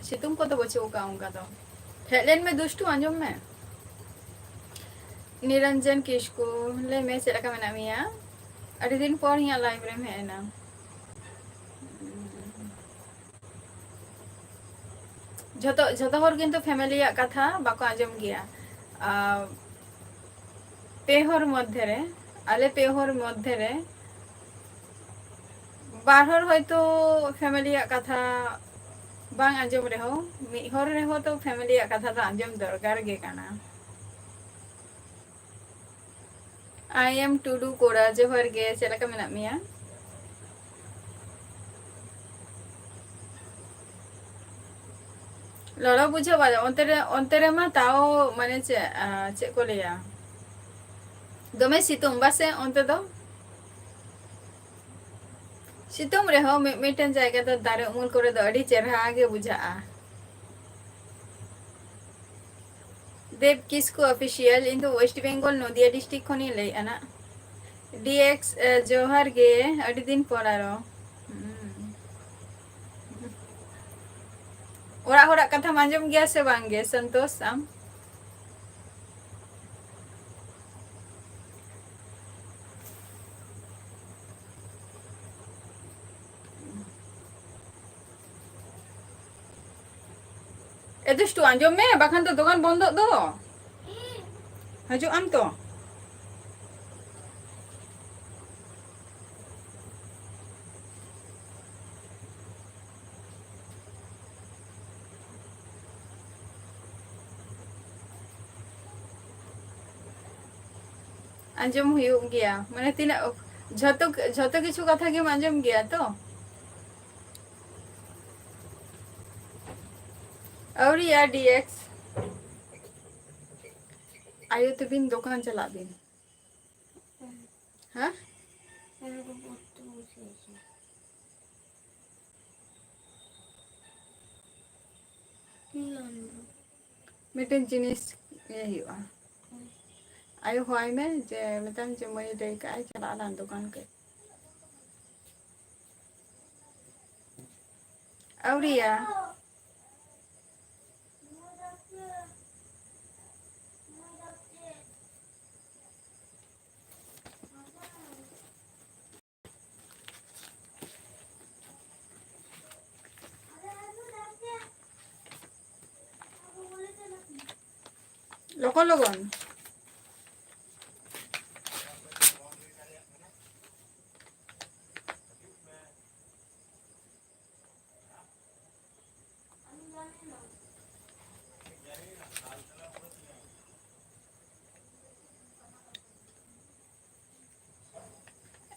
ᱥᱤᱛᱩᱝ ᱠᱚᱫᱚ ᱵᱟᱹᱪᱩᱜ ᱟᱠᱟᱫᱼᱟ ᱚᱱᱠᱟ ᱫᱚ᱾ ᱦᱮᱡ ᱞᱮᱱ ᱢᱮ ᱫᱩᱥᱴᱩ, ᱟᱸᱡᱚᱢ ᱢᱮ᱾ ᱱᱤᱨᱚᱧᱡᱚᱱ ᱠᱤᱥᱠᱩ, ᱞᱟᱹᱭ ᱢᱮ, ᱪᱮᱫ ᱞᱮᱠᱟ ᱢᱮᱱᱟᱜ ᱢᱮᱭᱟ? ᱟᱹᱰᱤ ᱫᱤᱱ ᱯᱚᱨ ᱤᱧᱟᱹᱜ live ᱨᱮᱢ ᱦᱮᱡ ᱮᱱᱟ᱾ ᱡᱷᱚᱛᱚ, ᱡᱷᱚᱛᱚ ᱦᱚᱲ ᱠᱤᱱᱛᱩ family ᱭᱟᱜ ᱠᱟᱛᱷᱟ ᱵᱟᱠᱚ ᱟᱸᱡᱚᱢ ᱜᱮᱭᱟ᱾ ᱟᱨ ᱯᱮ ᱦᱚᱲ ᱢᱚᱫᱽᱫᱷᱮ ᱨᱮ, ᱟᱞᱮ ᱯᱮ ᱦᱚᱲ ᱢᱚᱫᱽᱫᱷᱮ ᱨᱮ ᱵᱟᱨ ᱦᱚᱲ ᱦᱚᱭᱛᱳ family ᱭᱟᱜ ᱠᱟᱛᱷᱟ ᱵᱟᱝ ᱟᱸᱡᱚᱢ ᱨᱮᱦᱚᱸ, ᱢᱤᱫ ᱦᱚᱲ ᱨᱮᱦᱚᱸ ᱛᱚ family ᱭᱟᱜ ᱠᱟᱛᱷᱟ ᱫᱚ ᱟᱸᱡᱚᱢ ᱫᱚᱨᱠᱟᱨ ᱜᱮ ᱠᱟᱱᱟ᱾ I am ᱴᱩᱰᱩ ᱠᱚᱲᱟ, ᱡᱚᱦᱟᱨ ᱜᱮ, ᱪᱮᱫ ᱞᱮᱠᱟ ᱢᱮᱱᱟᱜ ᱢᱮᱭᱟ? ᱞᱚᱞᱚ ᱵᱩᱡᱷᱟᱹᱜ ᱵᱟᱝ, ᱚᱱᱛᱮ ᱨᱮ, ᱚᱱᱛᱮ ᱨᱮᱢᱟ ᱛᱟᱣ ᱢᱟᱱᱮ ᱪᱮᱫ, ᱟᱸ, ᱪᱮᱫ ᱠᱚ ᱞᱟᱹᱭᱟ, ᱫᱚᱢᱮ ᱥᱤᱛᱩᱝ ᱵᱟᱥᱮ ᱚᱱᱛᱮ ᱫᱚ? ᱥᱤᱛᱩᱝ ᱨᱮᱦᱚᱸ ᱢᱤᱫ ᱢᱤᱫᱴᱮᱱ ᱡᱟᱭᱜᱟ ᱫᱚ ᱫᱟᱨᱮ ᱩᱢᱩᱞ ᱠᱚᱨᱮ ᱫᱚ ᱟᱹᱰᱤ ᱪᱮᱨᱦᱟ ᱜᱮ ᱵᱩᱡᱷᱟᱹᱜᱼᱟ᱾ ᱫᱮᱵ ᱠᱤᱥᱠᱩ Official, ᱤᱧ ᱫᱚ West Bengal ᱱᱚᱫᱤᱭᱟ district ᱠᱷᱚᱱᱤᱧ ᱞᱟᱹᱭᱮᱫᱼᱟ ᱱᱟᱜ᱾ D X, ᱮ, ᱡᱚᱦᱟᱨ ᱜᱮ, ᱟᱹᱰᱤ ᱫᱤᱱ ᱯᱚᱨ ᱟᱨᱚ᱾ ᱦᱩᱸ᱾ ᱚᱲᱟᱜ ᱦᱚᱲᱟᱜ ᱠᱟᱛᱷᱟᱢ ᱟᱸᱡᱚᱢ ᱜᱮᱭᱟ ᱥᱮ ᱵᱟᱝ ᱜᱮ, ᱥᱚᱱᱛᱳᱥ, ᱟᱢ? ᱮ ᱫᱩᱥᱴᱩ, ᱟᱸᱡᱚᱢ ᱢᱮ, ᱵᱟᱠᱷᱟᱱ ᱫᱚ ᱫᱚᱠᱟᱱ ᱵᱚᱱᱫᱚᱜ ᱫᱚ᱾ ᱦᱤᱡᱩᱜ ᱟᱢ ᱛᱚ? ᱟᱸᱡᱚᱢ ᱦᱩᱭᱩᱜ ᱜᱮᱭᱟ, ᱢᱟᱱᱮ ᱛᱤᱱᱟᱹᱜ ᱡᱷᱚᱛᱚ, ᱡᱷᱚᱛᱚ ᱠᱤᱪᱷᱩ ᱠᱟᱛᱷᱟ ᱜᱮᱢ ᱟᱸᱡᱚᱢ ᱜᱮᱭᱟ ᱛᱚ? ᱟᱹᱣᱨᱤᱭᱟ D X᱾ ᱟᱭᱳ ᱛᱟᱹᱵᱤᱱ ᱫᱚᱠᱟᱱ ᱪᱟᱞᱟᱜ ᱵᱤᱱ᱾ ᱦᱮᱸ? ᱢᱤᱫᱴᱮᱱ ᱡᱤᱱᱤᱥ ᱤᱭᱟᱹ ᱦᱩᱭᱩᱜᱼᱟ᱾ ᱟᱭᱳ ᱦᱚᱦᱚᱣᱟᱭ ᱢᱮ, ᱡᱮ ᱢᱮᱛᱟᱭ ᱢᱮ ᱡᱮ ᱢᱟᱹᱭ ᱞᱟᱹᱭ ᱠᱟᱜᱼᱟᱭ ᱪᱟᱞᱟᱜ ᱟᱞᱟᱝ ᱫᱚᱠᱟᱱ ᱠᱟᱹᱡ᱾ ᱟᱹᱣᱨᱤᱭᱟ᱾ ᱞᱚᱜᱚᱱ ᱞᱚᱜᱚᱱ᱾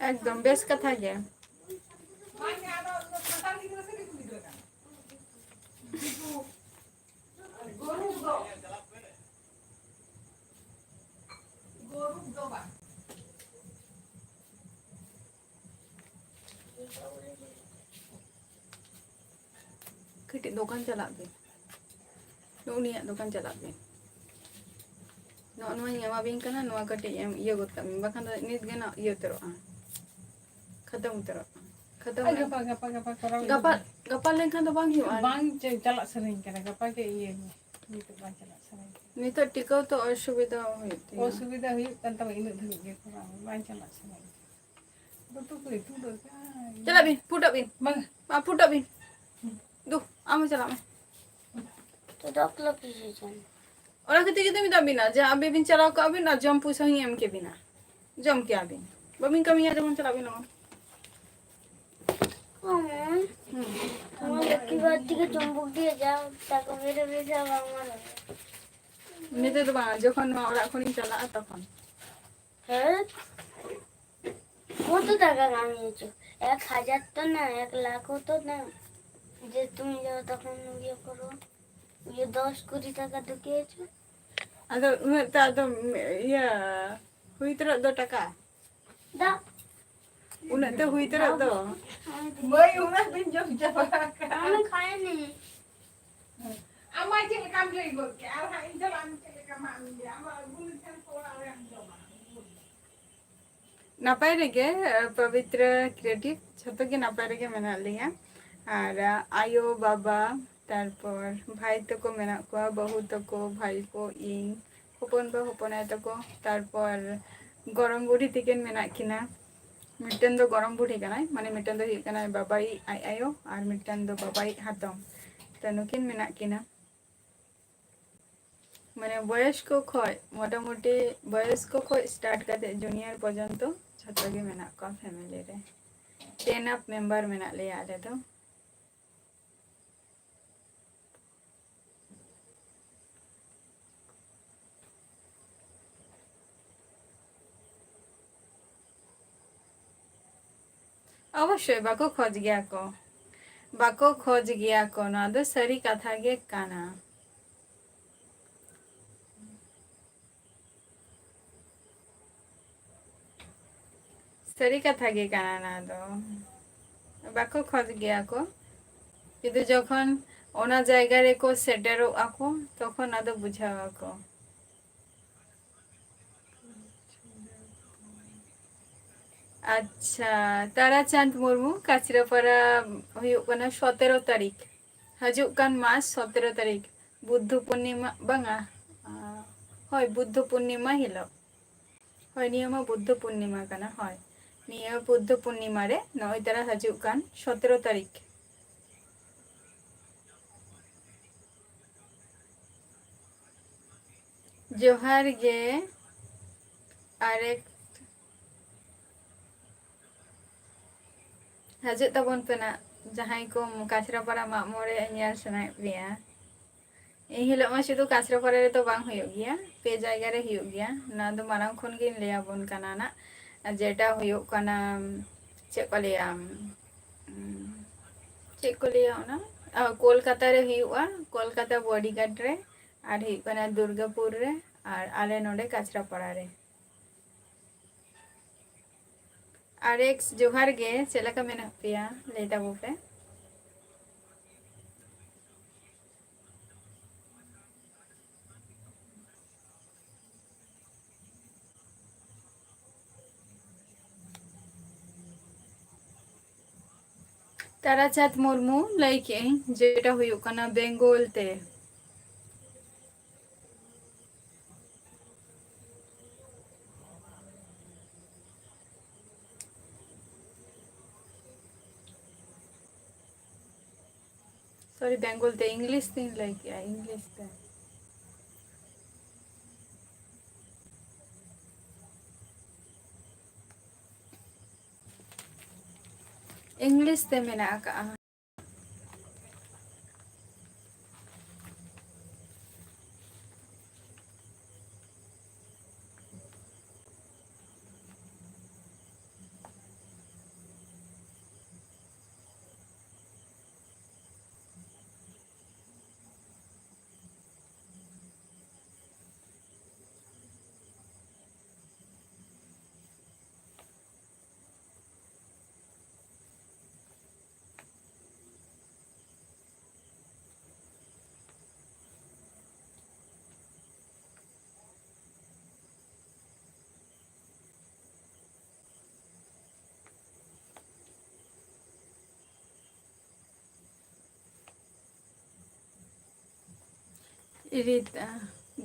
ᱮᱠᱫᱚᱢ ᱵᱮᱥ ᱠᱟᱛᱷᱟ ᱜᱮ᱾ ᱠᱟᱹᱴᱤᱡ ᱫᱚᱠᱟᱱ ᱪᱟᱞᱟᱜ ᱵᱤᱱ, ᱱᱩᱜᱼᱩ ᱱᱤᱭᱟᱹ ᱫᱚᱠᱟᱱ ᱪᱟᱞᱟᱜ ᱵᱤᱱ᱾ ᱱᱚᱜᱼᱚ ᱱᱚᱣᱟᱧ ᱮᱢᱟᱵᱤᱱ ᱠᱟᱱᱟ, ᱱᱚᱣᱟ ᱠᱟᱹᱴᱤᱡ ᱮᱢ ᱤᱭᱟᱹ ᱜᱚᱫ ᱠᱟᱜ ᱵᱤᱱ, ᱵᱟᱠᱷᱟᱱ ᱫᱚ ᱱᱤᱛ ᱜᱮ ᱱᱟᱜ ᱤᱭᱟᱹ ᱩᱛᱟᱹᱨᱚᱜᱼᱟ, ᱠᱷᱟᱛᱚᱢ ᱩᱛᱟᱹᱨᱚᱜᱼᱟ, ᱠᱷᱟᱛᱚᱢ᱾ ᱟᱨ ᱜᱟᱯᱟ, ᱜᱟᱯᱟ, ᱜᱟᱯᱟ ᱠᱚᱨᱟᱣ ᱜᱟᱯᱟ, ᱦᱩᱭᱩᱜᱼᱟ᱾ ᱜᱟᱯᱟ ᱞᱮᱱᱠᱷᱟᱱ ᱫᱚ ᱵᱟᱝ ᱦᱩᱭᱩᱜᱼᱟ᱾ ᱵᱟᱝ ᱪᱮ-, ᱪᱟᱞᱟᱜ ᱥᱟᱱᱟᱧ ᱠᱟᱱᱟ, ᱜᱟᱯᱟ ᱜᱮ ᱤᱭᱟᱹ ᱜᱮ, ᱱᱤᱛᱚᱜ ᱵᱟᱝ ᱪᱟᱞᱟᱜ ᱥᱟᱱᱟᱧ ᱠᱟᱱᱟ᱾ ᱱᱤᱛᱚᱜ ᱴᱤᱠᱟᱹᱣ ᱛᱚ ᱚᱥᱩᱵᱤᱫᱷᱟ ᱦᱩᱭᱩᱜ ᱛᱤᱧᱟᱹ᱾ ᱚᱥᱩᱵᱤᱫᱷᱟ ᱦᱩᱭᱩᱜ ᱠᱟᱱ ᱛᱟᱢᱟ, ᱤᱱᱟᱹᱜ ᱫᱷᱟᱹᱵᱤᱡ ᱜᱮ ᱠᱚᱨᱟᱣ ᱢᱮ, ᱵᱟᱝ ᱪᱟᱞᱟᱜ ᱥᱟᱱᱟᱧ ᱠᱟᱱᱟ᱾ ᱵᱟᱹᱴᱩ ᱠᱚ ᱤᱛᱩᱫ ᱟᱠᱟᱫ᱾ ᱪᱟᱞᱟᱜ ᱵᱤᱱ, ᱯᱷᱩᱴᱟᱹᱜ ᱵᱤᱱ᱾ ᱵᱟᱝ᱾ ᱢᱟ, ᱯᱷᱩᱴᱟᱹᱜ ᱵᱤᱱ᱾ ᱫᱩ, ᱟᱢ ᱦᱚᱸ ᱪᱟᱞᱟᱜ ᱢᱮ᱾ ᱛᱚ ᱫᱚ ᱚᱠᱞᱚ ᱠᱤᱥᱩ ᱡᱚᱱ᱾ ᱚᱱᱟ ᱠᱷᱟᱹᱛᱤᱨ ᱜᱮᱛᱚ ᱢᱮᱛᱟᱜ ᱵᱤᱱᱟ ᱡᱮ ᱟᱵᱤᱱ ᱵᱤᱱ ᱪᱟᱞᱟᱣ ᱠᱚᱜᱼᱟ ᱵᱤᱱ ᱟᱨ ᱡᱚᱢ ᱯᱚᱭᱥᱟ ᱦᱚᱸᱧ ᱮᱢ ᱠᱮᱵᱤᱱᱟ᱾ ᱡᱚᱢ ᱠᱮᱭᱟ ᱵᱤᱱ᱾ ᱵᱟᱵᱤᱱ ᱠᱟᱹᱢᱤᱭᱟ ᱡᱮᱢᱚᱱ ᱪᱟᱞᱟᱜ ᱵᱤᱱ ᱞᱚᱜᱚᱱ᱾ ᱦᱩᱸ᱾ ᱦᱩᱸ᱾ ᱛᱚᱢᱟᱨ ᱞᱚᱠᱠᱷᱤ ᱵᱟᱨ ᱛᱷᱮᱠᱮ ᱪᱩᱢᱵᱚᱠ ᱫᱤᱭᱮ ᱡᱟᱣ, ᱴᱟᱠᱟ ᱢᱮᱨᱮ ᱢᱮᱨᱮ ᱵᱟᱝ ᱢᱟᱨᱚ᱾ ᱱᱤᱛᱚᱜ ᱫᱚ ᱵᱟᱝ, ᱡᱚᱠᱷᱚᱱ ᱱᱚᱣᱟ ᱚᱲᱟᱜ ᱠᱷᱚᱱᱤᱧ ᱪᱟᱞᱟᱜᱼᱟ ᱛᱚᱠᱷᱚᱱ᱾ ᱦᱮᱸ? কত টাকা কামিয়েছো? এক হাজার তো না, এক লাখও তো না। যে তুমি যাও তখন ইয়ে করো, ইয়ে দশ কুড়ি টাকা ঢুকিয়েছো। ᱟᱫᱚ ᱩᱱᱟᱹᱜ ᱛᱮ ᱟᱫᱚ ᱤᱭᱟᱹ ᱦᱩᱭ ᱩᱛᱟᱹᱨᱚᱜ ᱫᱚ ᱴᱟᱠᱟ᱾ ᱫᱟ᱾ ᱩᱱᱟᱹᱜ ᱛᱮ ᱦᱩᱭ ᱩᱛᱟᱹᱨᱚᱜ ᱫᱚ᱾ ᱢᱟᱹᱭ, ᱩᱱᱟᱹᱜ ᱫᱤᱱ ᱡᱚᱢ ᱪᱟᱵᱟ ᱟᱠᱟᱫ᱾ ᱟᱢᱮ ᱠᱷᱟᱭᱱᱤ᱾ ᱟᱢ ᱢᱟ ᱪᱮᱫ ᱞᱮᱠᱟᱢ ᱞᱟᱹᱭ ᱜᱚᱫ ᱠᱮᱫ, ᱟᱨ ᱦᱟᱸᱜ ᱤᱧ ᱫᱚ ᱟᱢ ᱪᱮᱫ ᱞᱮᱠᱟ ᱢᱟᱜ ᱮᱢ ᱞᱟᱹᱭᱟ? ᱟᱢ ᱟᱹᱜᱩ ᱞᱮᱠᱷᱟᱱ ᱠᱚ ᱚᱲᱟᱜ ᱨᱮᱢ ᱡᱚᱢᱟ᱾ ᱱᱟᱯᱟᱭ ᱨᱮᱜᱮ, ᱯᱚᱵᱤᱛᱨᱚ ᱠᱨᱤᱭᱮᱴᱤᱵᱷ ᱡᱷᱚᱛᱚ ᱜᱮ ᱱᱟᱯᱟᱭ ᱨᱮᱜᱮ ᱢᱮᱱᱟᱜ ᱞᱮᱭᱟ᱾ ᱟᱨ ᱟᱭᱳ, ᱵᱟᱵᱟ, ᱛᱟᱨᱯᱚᱨ ᱵᱷᱟᱭ ᱛᱟᱠᱚ ᱢᱮᱱᱟᱜ ᱠᱚᱣᱟ, ᱵᱟᱹᱦᱩ ᱛᱟᱠᱚ, ᱵᱷᱟᱭ ᱠᱚ, ᱤᱧ, ᱦᱚᱯᱚᱱ ᱵᱟ, ᱦᱚᱯᱚᱱ ᱟᱭᱳ ᱛᱟᱠᱚ, ᱛᱟᱨᱯᱚᱨ ᱜᱚᱲᱚᱢ ᱵᱩᱰᱷᱤ ᱛᱤᱠᱤᱱ ᱢᱮᱱᱟᱜ ᱠᱤᱱᱟ᱾ ᱢᱤᱫᱴᱮᱱ ᱫᱚ ᱜᱚᱲᱚᱢ ᱵᱩᱰᱷᱤ ᱠᱟᱱᱟᱭ, ᱢᱟᱱᱮ ᱢᱤᱫᱴᱮᱱ ᱫᱚ ᱦᱩᱭᱩᱜ ᱠᱟᱱᱟᱭ ᱵᱟᱵᱟᱭᱤᱡ ᱟᱡ ᱟᱭᱳ, ᱟᱨ ᱢᱤᱫᱴᱮᱱ ᱫᱚ ᱵᱟᱵᱟᱭᱤᱡ ᱦᱟᱛᱚᱢ᱾ ᱛᱚ ᱱᱩᱠᱤᱱ ᱢᱮᱱᱟᱜ ᱠᱤᱱᱟ᱾ ᱢᱟᱱᱮ ᱵᱚᱭᱚᱥᱠᱚ ᱠᱷᱚᱡ, ᱢᱚᱴᱟᱢᱩᱴᱤ ᱵᱚᱭᱚᱥᱠᱚ ᱠᱷᱚᱡ start ᱠᱟᱛᱮ junior ᱯᱚᱨᱡᱚᱱᱛᱚ ᱡᱷᱚᱛᱚ ᱜᱮ ᱢᱮᱱᱟᱜ ᱠᱚᱣᱟ family ᱨᱮ᱾ Ten up member ᱢᱮᱱᱟᱜ ᱞᱮᱭᱟ ᱟᱞᱮ ᱫᱚ᱾ ᱚᱵᱚᱥᱥᱳᱭ ᱵᱟᱠᱚ ᱠᱷᱚᱡᱽ ᱜᱮᱭᱟ ᱠᱚ, ᱵᱟᱠᱚ ᱠᱷᱚᱡᱽ ᱜᱮᱭᱟ ᱠᱚ, ᱱᱚᱣᱟ ᱫᱚ ᱥᱟᱹᱨᱤ ᱠᱟᱛᱷᱟ ᱜᱮ ᱠᱟᱱᱟ᱾ ᱥᱟᱹᱨᱤ ᱠᱟᱛᱷᱟ ᱜᱮ ᱠᱟᱱᱟ ᱱᱚᱣᱟ ᱫᱚ, ᱵᱟᱠᱚ ᱠᱷᱚᱡᱽ ᱜᱮᱭᱟ ᱠᱚ, ᱠᱤᱱᱛᱩ ᱡᱚᱠᱷᱚᱱ ᱚᱱᱟ ᱡᱟᱭᱜᱟ ᱨᱮᱠᱚ ᱥᱮᱴᱮᱨᱚᱜ ᱟᱠᱚ, ᱛᱚᱠᱷᱚᱱ ᱟᱫᱚ ᱵᱩᱡᱷᱟᱹᱣ ᱟᱠᱚ᱾ ᱟᱪᱪᱷᱟ, ᱛᱟᱨᱟᱪᱟᱸᱫᱽ ᱢᱩᱨᱢᱩ, ᱠᱟᱪᱨᱟᱯᱟᱲᱟ ᱦᱩᱭᱩᱜ ᱠᱟᱱᱟ ᱥᱚᱛᱮᱨᱚ ᱛᱟᱹᱨᱤᱠᱷ, ᱦᱤᱡᱩᱜ ᱠᱟᱱ ᱢᱟᱥ ᱥᱚᱛᱮᱨᱚ ᱛᱟᱹᱨᱤᱠᱷ, ᱵᱩᱫᱽᱫᱷᱚ ᱯᱩᱨᱱᱤᱢᱟ, ᱵᱟᱝᱟ, ᱟ, ᱦᱳᱭ, ᱵᱩᱫᱽᱫᱷᱚ ᱯᱩᱨᱱᱤᱢᱟ ᱦᱤᱞᱳᱜ᱾ ᱦᱳᱭ, ᱱᱤᱭᱟᱹ ᱢᱟ ᱵᱩᱫᱽᱫᱷᱚ ᱯᱩᱨᱱᱤᱢᱟ ᱠᱟᱱᱟ᱾ ᱦᱳᱭ, ᱱᱤᱭᱟᱹ ᱵᱩᱫᱽᱫᱷᱚ ᱯᱩᱨᱱᱤᱢᱟ ᱨᱮ ᱱᱚᱜᱼᱚᱭ ᱛᱟᱨᱟ ᱦᱤᱡᱩᱜ ᱠᱟᱱ ᱥᱚᱛᱮᱨᱚ ᱛᱟᱹᱨᱤᱠᱷ᱾ ᱡᱚᱦᱟᱨ ᱜᱮ᱾ ᱟᱨᱮᱠ ᱦᱤᱡᱩᱜ ᱛᱟᱵᱚᱱ ᱯᱮ ᱱᱟᱜ, ᱡᱟᱦᱟᱸᱭ ᱠᱚ ᱠᱟᱪᱨᱟᱯᱟᱲᱟ ᱢᱟᱜ ᱢᱚᱬᱮ ᱧᱮᱞ ᱥᱟᱱᱟᱭᱮᱫ ᱯᱮᱭᱟ᱾ ᱮᱱ ᱦᱤᱞᱳᱜ ᱢᱟ ᱥᱩᱫᱷᱩ ᱠᱟᱪᱨᱟᱯᱟᱲᱟ ᱨᱮᱫᱚ ᱵᱟᱝ ᱦᱩᱭᱩᱜ ᱜᱮᱭᱟ, ᱯᱮ ᱡᱟᱭᱜᱟ ᱨᱮ ᱦᱩᱭᱩᱜ ᱜᱮᱭᱟ᱾ ᱱᱚᱣᱟ ᱫᱚ ᱢᱟᱲᱟᱝ ᱠᱷᱚᱱ ᱜᱤᱧ ᱞᱟᱹᱭ ᱟᱵᱚᱱ ᱠᱟᱱᱟ ᱱᱟᱜ, ᱡᱮᱴᱟ ᱦᱩᱭᱩᱜ ᱠᱟᱱᱟ, ᱪᱮᱫ ᱠᱚ ᱞᱟᱹᱭᱟ, ᱩᱢ, ᱪᱮᱫ ᱠᱚ ᱞᱟᱹᱭᱟ ᱚᱱᱟ, ᱟ, ᱠᱳᱞᱠᱟᱛᱟ ᱨᱮ ᱦᱩᱭᱩᱜᱼᱟ, ᱠᱳᱞᱠᱟᱛᱟ ᱵᱚᱰᱤᱜᱷᱟᱴ ᱨᱮ, ᱟᱨ ᱦᱩᱭᱩᱜ ᱠᱟᱱᱟ ᱫᱩᱨᱜᱟᱯᱩᱨ ᱨᱮ, ᱟᱨ ᱟᱞᱮ ᱱᱚᱰᱮ ᱠᱟᱪᱨᱟᱯᱟᱲᱟ ᱨᱮ᱾ ᱟᱨᱮᱠᱥ, ᱡᱚᱦᱟᱨ ᱜᱮ, ᱪᱮᱫ ᱞᱮᱠᱟ ᱢᱮᱱᱟᱜ ᱯᱮᱭᱟ? ᱞᱟᱹᱭ ᱛᱟᱵᱚ ᱯᱮ᱾ ᱛᱟᱨᱟᱪᱟᱸᱫᱽ ᱢᱩᱨᱢᱩ, ᱞᱟᱹᱭ ᱠᱮᱜ ᱟᱹᱧ ᱡᱮᱴᱟ ᱦᱩᱭᱩᱜ ᱠᱟᱱᱟ ᱵᱮᱝᱜᱚᱞ ᱛᱮ᱾ Sorry, ᱵᱮᱝᱜᱚᱞ ᱛᱮ, English ᱛᱤᱧ ᱞᱟᱹᱭ ᱠᱮᱜᱼᱟ, English ᱛᱮ᱾ ᱤᱝᱞᱤᱥ ᱛᱮ ᱢᱮᱱᱟᱜ ᱟᱠᱟᱜᱼᱟ᱾ ᱨᱤᱛᱟ,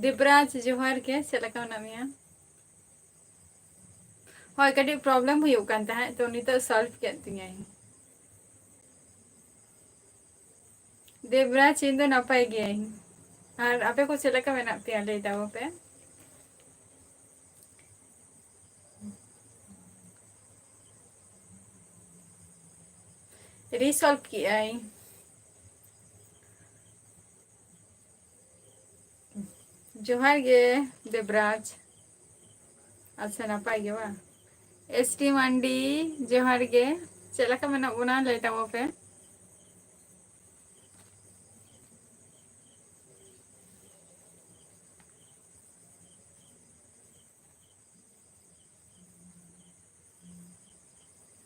ᱫᱮᱵᱽᱨᱟᱡᱽ, ᱡᱚᱦᱟᱨ ᱜᱮ, ᱪᱮᱫ ᱞᱮᱠᱟ ᱢᱮᱱᱟᱜ ᱢᱮᱭᱟ? ᱦᱳᱭ, ᱠᱟᱹᱴᱤᱡ problem ᱦᱩᱭᱩᱜ ᱠᱟᱱ ᱛᱟᱦᱮᱸᱫ, ᱛᱚ ᱱᱤᱛᱚᱜ solve ᱠᱮᱫ ᱛᱤᱧᱟᱹᱧ᱾ ᱫᱮᱵᱽᱨᱟᱡᱽ, ᱤᱧ ᱫᱚ ᱱᱟᱯᱟᱭ ᱜᱤᱭᱟᱹᱧ, ᱟᱨ ᱟᱯᱮ ᱠᱚ ᱪᱮᱫ ᱞᱮᱠᱟ ᱢᱮᱱᱟᱜ ᱯᱮᱭᱟ, ᱞᱟᱹᱭ ᱛᱟᱵᱚ ᱯᱮ᱾ Resolve ᱠᱮᱜᱼᱟᱹᱧ᱾ ᱡᱚᱦᱟᱨ ᱜᱮ ᱫᱮᱵᱽᱨᱟᱡᱽ᱾ ᱟᱪᱪᱷᱟ, ᱱᱟᱯᱟᱭ ᱜᱮ ᱵᱟᱝ? ᱮᱥ ᱴᱤ ᱢᱟᱱᱰᱤ, ᱡᱚᱦᱟᱨ ᱜᱮ᱾ ᱪᱮᱫ ᱞᱮᱠᱟ ᱢᱮᱱᱟᱜ ᱵᱚᱱᱟ, ᱞᱟᱹᱭ ᱛᱟᱵᱚ ᱯᱮ᱾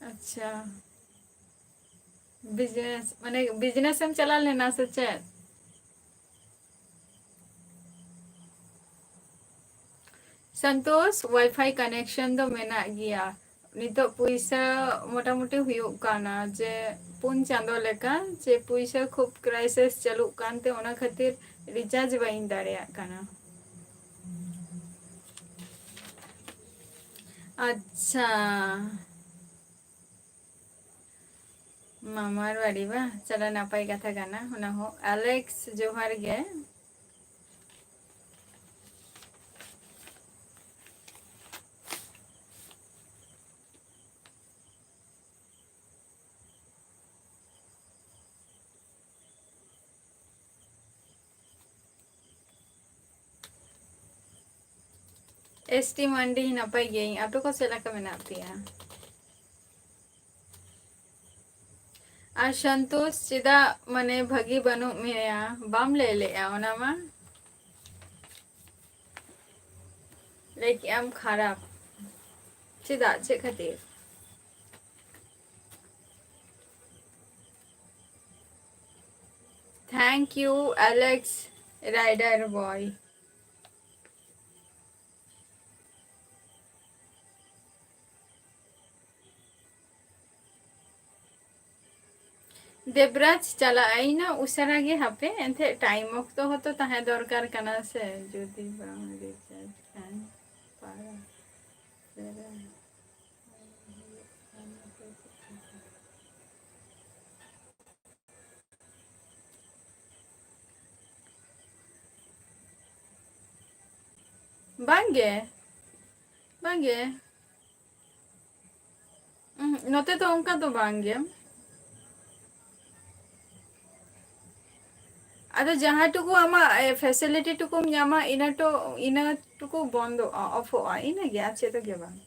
ᱟᱪᱪᱷᱟ, business, ᱢᱟᱱᱮ business ᱮᱢ ᱪᱟᱞᱟᱣ ᱞᱮᱱᱟ ᱥᱮ ᱪᱮᱫ? ᱥᱚᱱᱛᱳᱥ, Wi-Fi connection ᱫᱚ ᱢᱮᱱᱟᱜ ᱜᱮᱭᱟ᱾ ᱱᱤᱛᱚᱜ ᱯᱩᱭᱥᱟᱹ ᱢᱚᱴᱟᱢᱩᱴᱤ ᱦᱩᱭᱩᱜ ᱠᱟᱱᱟ, ᱡᱮ ᱯᱩᱱ ᱪᱟᱸᱫᱳ ᱞᱮᱠᱟ, ᱡᱮ ᱯᱩᱭᱥᱟᱹ ᱠᱷᱩᱵ crisis ᱪᱟᱹᱞᱩᱜ ᱠᱟᱱᱛᱮ, ᱚᱱᱟ ᱠᱷᱟᱹᱛᱤᱨ recharge ᱵᱟᱹᱧ ᱫᱟᱲᱮᱭᱟᱜ ᱠᱟᱱᱟ᱾ ᱟᱪᱪᱷᱟ, ᱢᱟᱢᱟᱨ ᱵᱟᱲᱤ ᱵᱟ, ᱪᱚᱞᱚ, ᱱᱟᱯᱟᱭ ᱠᱟᱛᱷᱟ ᱠᱟᱱᱟ ᱚᱱᱟ ᱦᱚᱸ᱾ ᱟᱞᱮᱠᱥ, ᱡᱚᱦᱟᱨ ᱜᱮ᱾ ᱮᱥ ᱴᱤ ᱢᱟᱱᱰᱤ, ᱱᱟᱯᱟᱭ ᱜᱤᱭᱟᱹᱧ᱾ ᱟᱯᱮ ᱠᱚ ᱪᱮᱫ ᱞᱮᱠᱟ ᱢᱮᱱᱟᱜ ᱯᱮᱭᱟ? ᱟᱨ ᱥᱚᱱᱛᱳᱥ, ᱪᱮᱫᱟᱜ ᱢᱟᱱᱮ ᱵᱷᱟᱹᱜᱤ ᱵᱟᱹᱱᱩᱜ ᱢᱮᱭᱟ? ᱵᱟᱢ ᱞᱟᱹᱭ ᱞᱮᱜᱼᱟ ᱚᱱᱟ ᱢᱟ᱾ ᱞᱟᱹᱭ ᱠᱮᱜᱼᱟᱢ ᱠᱷᱟᱨᱟᱯ᱾ ᱪᱮᱫᱟᱜ? ᱪᱮᱫ ᱠᱷᱟᱹᱛᱤᱨ? Thank you, Alex Rider Boy. ᱫᱮᱵᱽᱨᱟᱡᱽ ᱪᱟᱞᱟᱜ ᱟᱭ ᱱᱟ ᱩᱥᱟᱹᱨᱟ ᱜᱮ, ᱦᱟᱯᱮ ᱮᱱᱛᱮ time ᱚᱠᱛᱚ ᱦᱚᱸᱛᱚ ᱛᱟᱦᱮᱸ ᱫᱚᱨᱠᱟᱨ ᱠᱟᱱᱟ ᱥᱮ, ᱡᱩᱫᱤ ᱵᱟᱝ recharge ᱠᱷᱟᱱ ᱯᱟᱨᱟ ᱩᱥᱟᱹᱨᱟ᱾ ᱵᱟᱝᱜᱮ, ᱵᱟᱝᱜᱮ᱾ ᱩᱸᱦᱩᱸᱜ, ᱱᱚᱛᱮ ᱫᱚ ᱚᱱᱠᱟ ᱫᱚ ᱵᱟᱝ ᱜᱮ᱾ ᱟᱫᱚ ᱡᱟᱦᱟᱸ ᱴᱩᱠᱩ ᱟᱢᱟᱜ, ᱮ, facility ᱴᱩᱠᱩᱢ ᱧᱟᱢᱟ, ᱤᱱᱟᱹ ᱴᱩ-, ᱤᱱᱟᱹ ᱴᱩᱠᱩ ᱵᱚᱱᱫᱚᱜᱼᱟ, ᱚᱯᱷᱚᱜᱼᱟ, ᱤᱱᱟᱹ ᱜᱮ, ᱟᱨ ᱪᱮᱫ ᱦᱚᱸ ᱜᱮ ᱵᱟᱝ᱾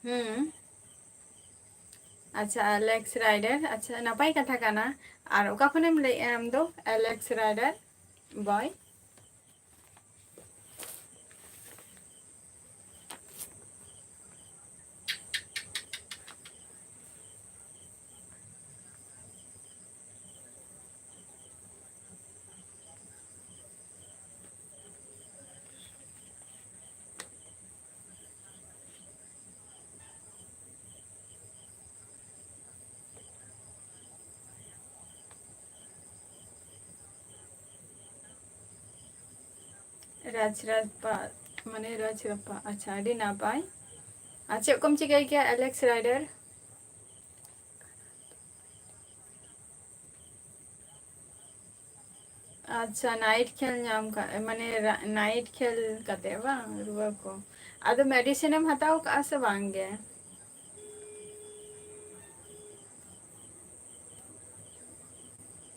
ᱦᱩᱸ᱾ ᱟᱪᱪᱷᱟ, Alex Rider, ᱟᱪᱪᱷᱟ, ᱱᱟᱯᱟᱭ ᱠᱟᱛᱷᱟ ᱠᱟᱱᱟ᱾ ᱟᱨ ᱚᱠᱟ ᱠᱷᱚᱱᱮᱢ ᱞᱟᱹᱭᱮᱜᱼᱟ ᱟᱢ ᱫᱚ, Alex Rider Boy? ᱨᱟᱡᱽ ᱨᱟᱯᱟᱜ, ᱢᱟᱱᱮ ᱨᱟᱡᱽ ᱨᱟᱯᱟᱜ᱾ ᱟᱪᱪᱷᱟ, ᱟᱹᱰᱤ ᱱᱟᱯᱟᱭ᱾ ᱟᱨ ᱪᱮᱫ ᱠᱚᱢ ᱪᱤᱠᱟᱹᱭ ᱜᱮᱭᱟ, Alex Rider? ᱟᱨ ᱟᱪᱪᱷᱟ, ᱱᱟᱭᱤᱴ ᱠᱷᱮᱞ ᱧᱟᱢ ᱠᱟ-, ᱢᱟᱱᱮ ᱨᱟ-, ᱱᱟᱭᱤᱴ ᱠᱷᱮᱞ ᱠᱟᱛᱮ ᱵᱟᱝ, ᱨᱩᱣᱟᱹ ᱠᱚ᱾ ᱟᱫᱚ ᱢᱮᱰᱤᱥᱤᱱ ᱮᱢ ᱦᱟᱛᱟᱣ ᱠᱟᱜᱼᱟ ᱥᱮ ᱵᱟᱝ ᱜᱮ?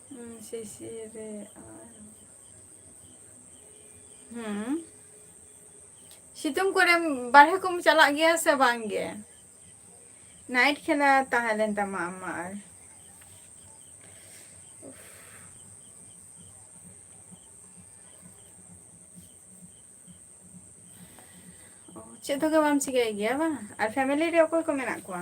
ᱦᱩᱸ, ᱥᱤᱥᱤᱨ ᱨᱮ ᱟᱨ, ᱦᱩᱸ᱾ ᱥᱤᱛᱩᱝ ᱠᱚᱨᱮᱢ ᱵᱟᱨᱦᱮ ᱠᱚᱢ ᱪᱟᱞᱟᱜ ᱜᱮᱭᱟ ᱥᱮ ᱵᱟᱝ ᱜᱮ? ᱱᱟᱭᱤᱴ ᱠᱷᱮᱞᱟ ᱛᱟᱦᱮᱸ ᱞᱮᱱ ᱛᱟᱢᱟ ᱟᱢ ᱢᱟ ᱟᱨ᱾ ᱚ, ᱪᱮᱫ ᱦᱚᱸ ᱜᱮ ᱵᱟᱢ ᱪᱤᱠᱟᱹᱭ ᱜᱮᱭᱟ ᱵᱟᱝ? ᱟᱨ ᱯᱷᱮᱢᱮᱞᱤ ᱨᱮ ᱚᱠᱚᱭ ᱠᱚ ᱢᱮᱱᱟᱜ ᱠᱚᱣᱟ?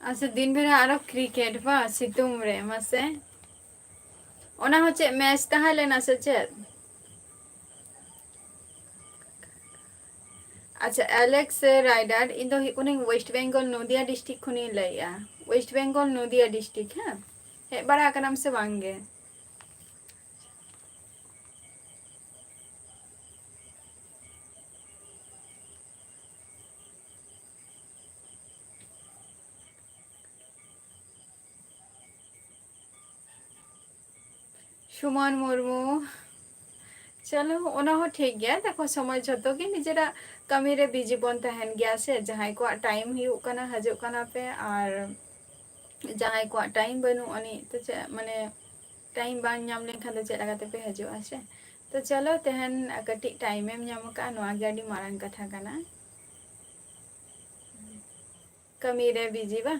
ᱟᱪᱪᱷᱟ, ᱫᱤᱱ ᱵᱮᱲᱟ ᱟᱨᱚ ᱠᱨᱤᱠᱮᱴ ᱵᱟ, ᱥᱤᱛᱩᱝ ᱨᱮ, ᱢᱟᱥᱮ᱾ ᱚᱱᱟ ᱦᱚᱸ ᱪᱮᱫ ᱢᱮᱪ ᱛᱟᱦᱮᱸ ᱞᱮᱱᱟ ᱥᱮ ᱪᱮᱫ? ᱟᱪᱪᱷᱟ, ᱟᱞᱮᱠᱥ ᱨᱟᱭᱰᱟᱨ, ᱤᱧ ᱫᱚ ᱦᱩᱭᱩᱜ ᱠᱟᱹᱱᱟᱹᱧ ᱳᱭᱮᱥᱴ ᱵᱮᱝᱜᱚᱞ ᱱᱚᱫᱤᱭᱟ ᱰᱤᱥᱴᱨᱤᱠᱴ ᱠᱷᱚᱱᱤᱧ ᱞᱟᱹᱭᱮᱜᱼᱟ᱾ ᱳᱭᱮᱥᱴ ᱵᱮᱝᱜᱚᱞ ᱱᱚᱫᱤᱭᱟ ᱰᱤᱥᱴᱨᱤᱠᱴ, ᱦᱮᱸ᱾ ᱦᱮᱡ ᱵᱟᱲᱟ ᱟᱠᱟᱱᱟᱢ ᱥᱮ ᱵᱟᱝ ᱜᱮ? ᱥᱩᱢᱚᱱ ᱢᱩᱨᱢᱩ, ᱪᱚᱞᱚ, ᱚᱱᱟ ᱦᱚᱸ ᱴᱷᱤᱠ ᱜᱮᱭᱟ᱾ ᱫᱮᱠᱷᱚ, ᱥᱚᱢᱚᱭ ᱡᱷᱚᱛᱚ ᱜᱮ ᱱᱤᱡᱮᱨᱟᱜ ᱠᱟᱹᱢᱤ ᱨᱮ ᱵᱤᱡᱤ ᱵᱚᱱ ᱛᱟᱦᱮᱱ ᱜᱮᱭᱟ ᱥᱮ᱾ ᱡᱟᱦᱟᱸᱭ ᱠᱚᱣᱟᱜ ᱴᱟᱭᱤᱢ ᱦᱩᱭᱩᱜ ᱠᱟᱱᱟ, ᱦᱤᱡᱩᱜ ᱠᱟᱱᱟ ᱯᱮ, ᱟᱨ ᱡᱟᱦᱟᱸᱭ ᱠᱚᱣᱟᱜ ᱴᱟᱭᱤᱢ ᱵᱟᱹᱱᱩᱜ ᱟᱹᱱᱤᱡ, ᱛᱚ ᱪᱮᱫ, ᱢᱟᱱᱮ, ᱴᱟᱭᱤᱢ ᱵᱟᱝ ᱧᱟᱢ ᱞᱮᱱᱠᱷᱟᱱ ᱫᱚ ᱪᱮᱫ ᱞᱮᱠᱟ ᱛᱮᱯᱮ ᱦᱤᱡᱩᱜᱼᱟ ᱥᱮ? ᱛᱚ ᱪᱚᱞᱚ, ᱛᱮᱦᱮᱧ ᱠᱟᱹᱴᱤᱡ time ᱮᱢ ᱧᱟᱢ ᱟᱠᱟᱫᱼᱟ, ᱱᱚᱣᱟ ᱜᱮ ᱟᱹᱰᱤ ᱢᱟᱨᱟᱝ ᱠᱟᱛᱷᱟ ᱠᱟᱱᱟ᱾ ᱠᱟᱹᱢᱤ ᱨᱮ busy ᱵᱟ?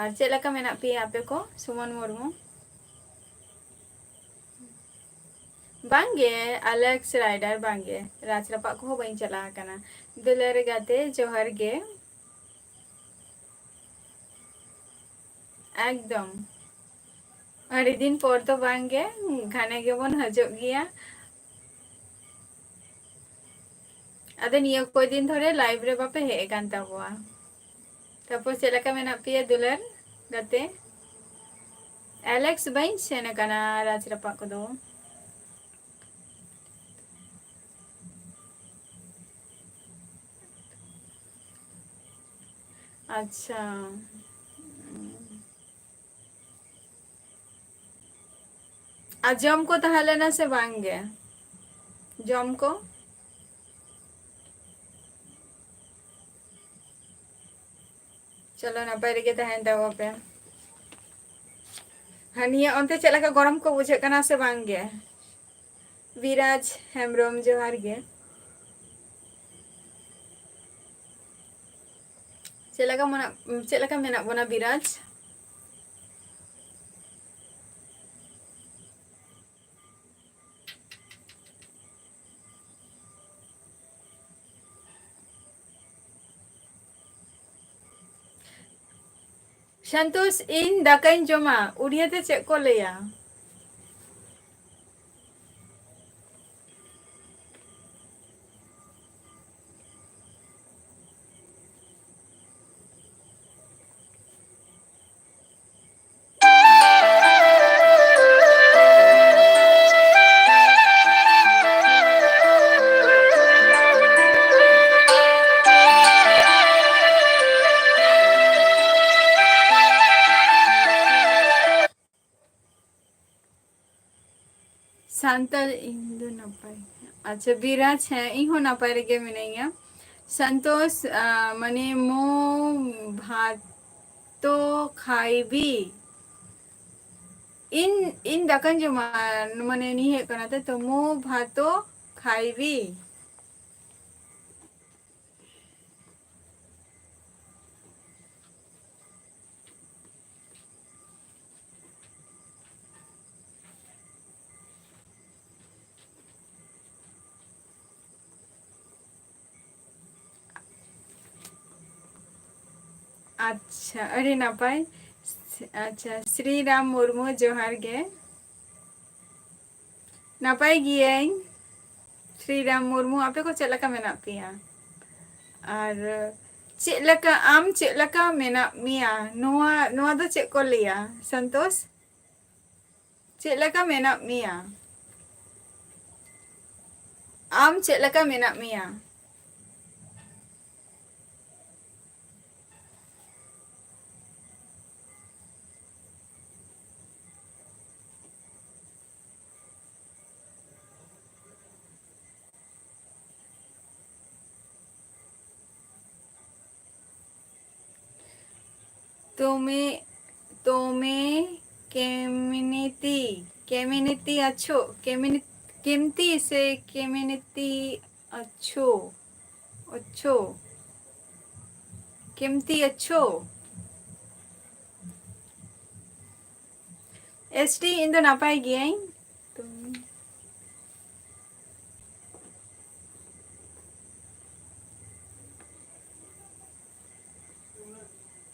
ᱟᱨ ᱪᱮᱫ ᱞᱮᱠᱟ ᱢᱮᱱᱟᱜ ᱯᱮᱭᱟ ᱟᱯᱮ ᱠᱚ? ᱥᱩᱢᱚᱱ ᱢᱩᱨᱢᱩ᱾ ᱵᱟᱝᱜᱮ, ᱟᱞᱮᱠᱥ ᱨᱟᱭᱰᱟᱨ ᱵᱟᱝᱜᱮ, ᱨᱟᱡᱽ ᱨᱟᱯᱟᱜ ᱠᱚᱦᱚᱸ ᱵᱟᱹᱧ ᱪᱟᱞᱟᱣ ᱟᱠᱟᱱᱟ᱾ ᱫᱩᱞᱟᱹᱲ ᱜᱟᱛᱮ ᱡᱚᱦᱟᱨ ᱜᱮ᱾ ᱮᱠᱫᱚᱢ᱾ ᱟᱹᱰᱤ ᱫᱤᱱ ᱯᱚᱨ ᱫᱚ ᱵᱟᱝ ᱜᱮ, ᱜᱷᱟᱱᱮ ᱜᱮᱵᱚᱱ ᱦᱤᱡᱩᱜ ᱜᱮᱭᱟ᱾ ᱟᱫᱚ ᱱᱤᱭᱟᱹ ᱠᱚ ᱫᱤᱱ ᱫᱷᱚᱨᱮ live ᱨᱮ ᱵᱟᱯᱮ ᱦᱮᱡ ᱟᱠᱟᱱ ᱛᱟᱵᱚᱣᱟ᱾ ᱛᱟᱯᱚᱨ ᱪᱮᱫ ᱞᱮᱠᱟ ᱢᱮᱱᱟᱜ ᱯᱮᱭᱟ ᱫᱩᱞᱟᱹᱲ ᱜᱟᱛᱮ? ᱟᱞᱮᱠᱥ, ᱵᱟᱹᱧ ᱥᱮᱱ ᱟᱠᱟᱱᱟ ᱨᱟᱡᱽ ᱨᱟᱯᱟᱜ ᱠᱚᱫᱚ᱾ ᱟᱪᱪᱷᱟ᱾ ᱟᱨ ᱡᱚᱢ ᱠᱚ ᱛᱟᱦᱮᱸ ᱞᱮᱱᱟ ᱥᱮ ᱵᱟᱝ ᱜᱮ? ᱡᱚᱢ ᱠᱚ? ᱪᱚᱞᱚ, ᱱᱟᱯᱟᱭ ᱨᱮᱜᱮ ᱛᱟᱦᱮᱱ ᱛᱟᱵᱚ ᱯᱮ᱾ ᱦᱟᱹᱱᱤᱭᱟᱹ ᱚᱱᱛᱮ ᱪᱮᱫ ᱞᱮᱠᱟ ᱜᱚᱨᱚᱢ ᱠᱚ ᱵᱩᱡᱷᱟᱹᱜ ᱠᱟᱱᱟ ᱥᱮ ᱵᱟᱝ ᱜᱮ? ᱵᱤᱨᱟᱡᱽ ᱦᱮᱢᱵᱨᱚᱢ, ᱡᱚᱦᱟᱨ ᱜᱮ᱾ ᱪᱮᱫ ᱞᱮᱠᱟ ᱢᱮᱱᱟᱜ, ᱪᱮᱫ ᱞᱮᱠᱟ ᱢᱮᱱᱟᱜ ᱵᱚᱱᱟ ᱵᱤᱨᱟᱡᱽ? ᱥᱟᱱᱛᱳᱥ, ᱤᱧ ᱫᱟᱠᱟᱧ ᱡᱚᱢᱟ, ᱩᱲᱤᱭᱟ ᱛᱮ ᱪᱮᱫ ᱠᱚ ᱞᱟᱹᱭᱟ? ᱥᱟᱱᱛᱟᱲ, ᱤᱧ ᱫᱚ ᱱᱟᱯᱟᱭ᱾ ᱟᱪᱪᱷᱟ, ᱵᱤᱨᱟᱡᱽ, ᱦᱮᱸ, ᱤᱧ ᱦᱚᱸ ᱱᱟᱯᱟᱭ ᱨᱮᱜᱮ ᱢᱤᱱᱟᱹᱧᱟ᱾ ᱥᱟᱱᱛᱳᱥ, ᱟ, ᱢᱟᱱᱮ, ᱢᱳ ᱵᱷᱟᱛᱳ ᱠᱷᱟᱭᱵᱤ? ᱤᱧ, ᱤᱧ ᱫᱟᱠᱟᱧ ᱡᱚᱢᱟ, ᱢᱟᱱᱮ ᱱᱤᱭᱟᱹ ᱦᱩᱭᱩᱜ ᱠᱟᱱᱟ, ᱛᱟᱭ ᱛᱚ, ᱢᱩ ᱵᱷᱟᱛᱚ ᱠᱷᱟᱭᱵᱤ᱾ ᱟᱪᱪᱷᱟ, ᱟᱹᱰᱤ ᱱᱟᱯᱟᱭ᱾ ᱟᱪᱪᱷᱟ, ᱥᱨᱤᱨᱟᱢ ᱢᱩᱨᱢᱩ, ᱡᱚᱦᱟᱨ ᱜᱮ᱾ ᱱᱟᱯᱟᱭ ᱜᱤᱭᱟᱹᱧ᱾ ᱥᱨᱤᱨᱟᱢ ᱢᱩᱨᱢᱩ, ᱟᱯᱮ ᱠᱚ ᱪᱮᱫ ᱞᱮᱠᱟ ᱢᱮᱱᱟᱜ ᱯᱮᱭᱟ? ᱟᱨ ᱪᱮᱫ ᱞᱮᱠᱟ, ᱟᱢ ᱪᱮᱫ ᱞᱮᱠᱟ ᱢᱮᱱᱟᱜ ᱢᱮᱭᱟ? ᱱᱚᱣᱟ, ᱱᱚᱣᱟ ᱫᱚ ᱪᱮᱫ ᱠᱚ ᱞᱟᱹᱭᱟ, ᱥᱚᱱᱛᱳᱥ? ᱪᱮᱫ ᱞᱮᱠᱟ ᱢᱮᱱᱟᱜ ᱢᱮᱭᱟ? ᱟᱢ ᱪᱮᱫ ᱞᱮᱠᱟ ᱢᱮᱱᱟᱜ ᱢᱮᱭᱟ? তুমি, তুমি কেমিনিতি, কেমিনিতি আছো? কেমিনি-, কেমতি সে কেমিনিতি আছো? আছো। কেমতি আছো? এসটি, ᱤᱧ ᱫᱚ ᱱᱟᱯᱟᱭ ᱜᱤᱭᱟᱹᱧ᱾ তুমি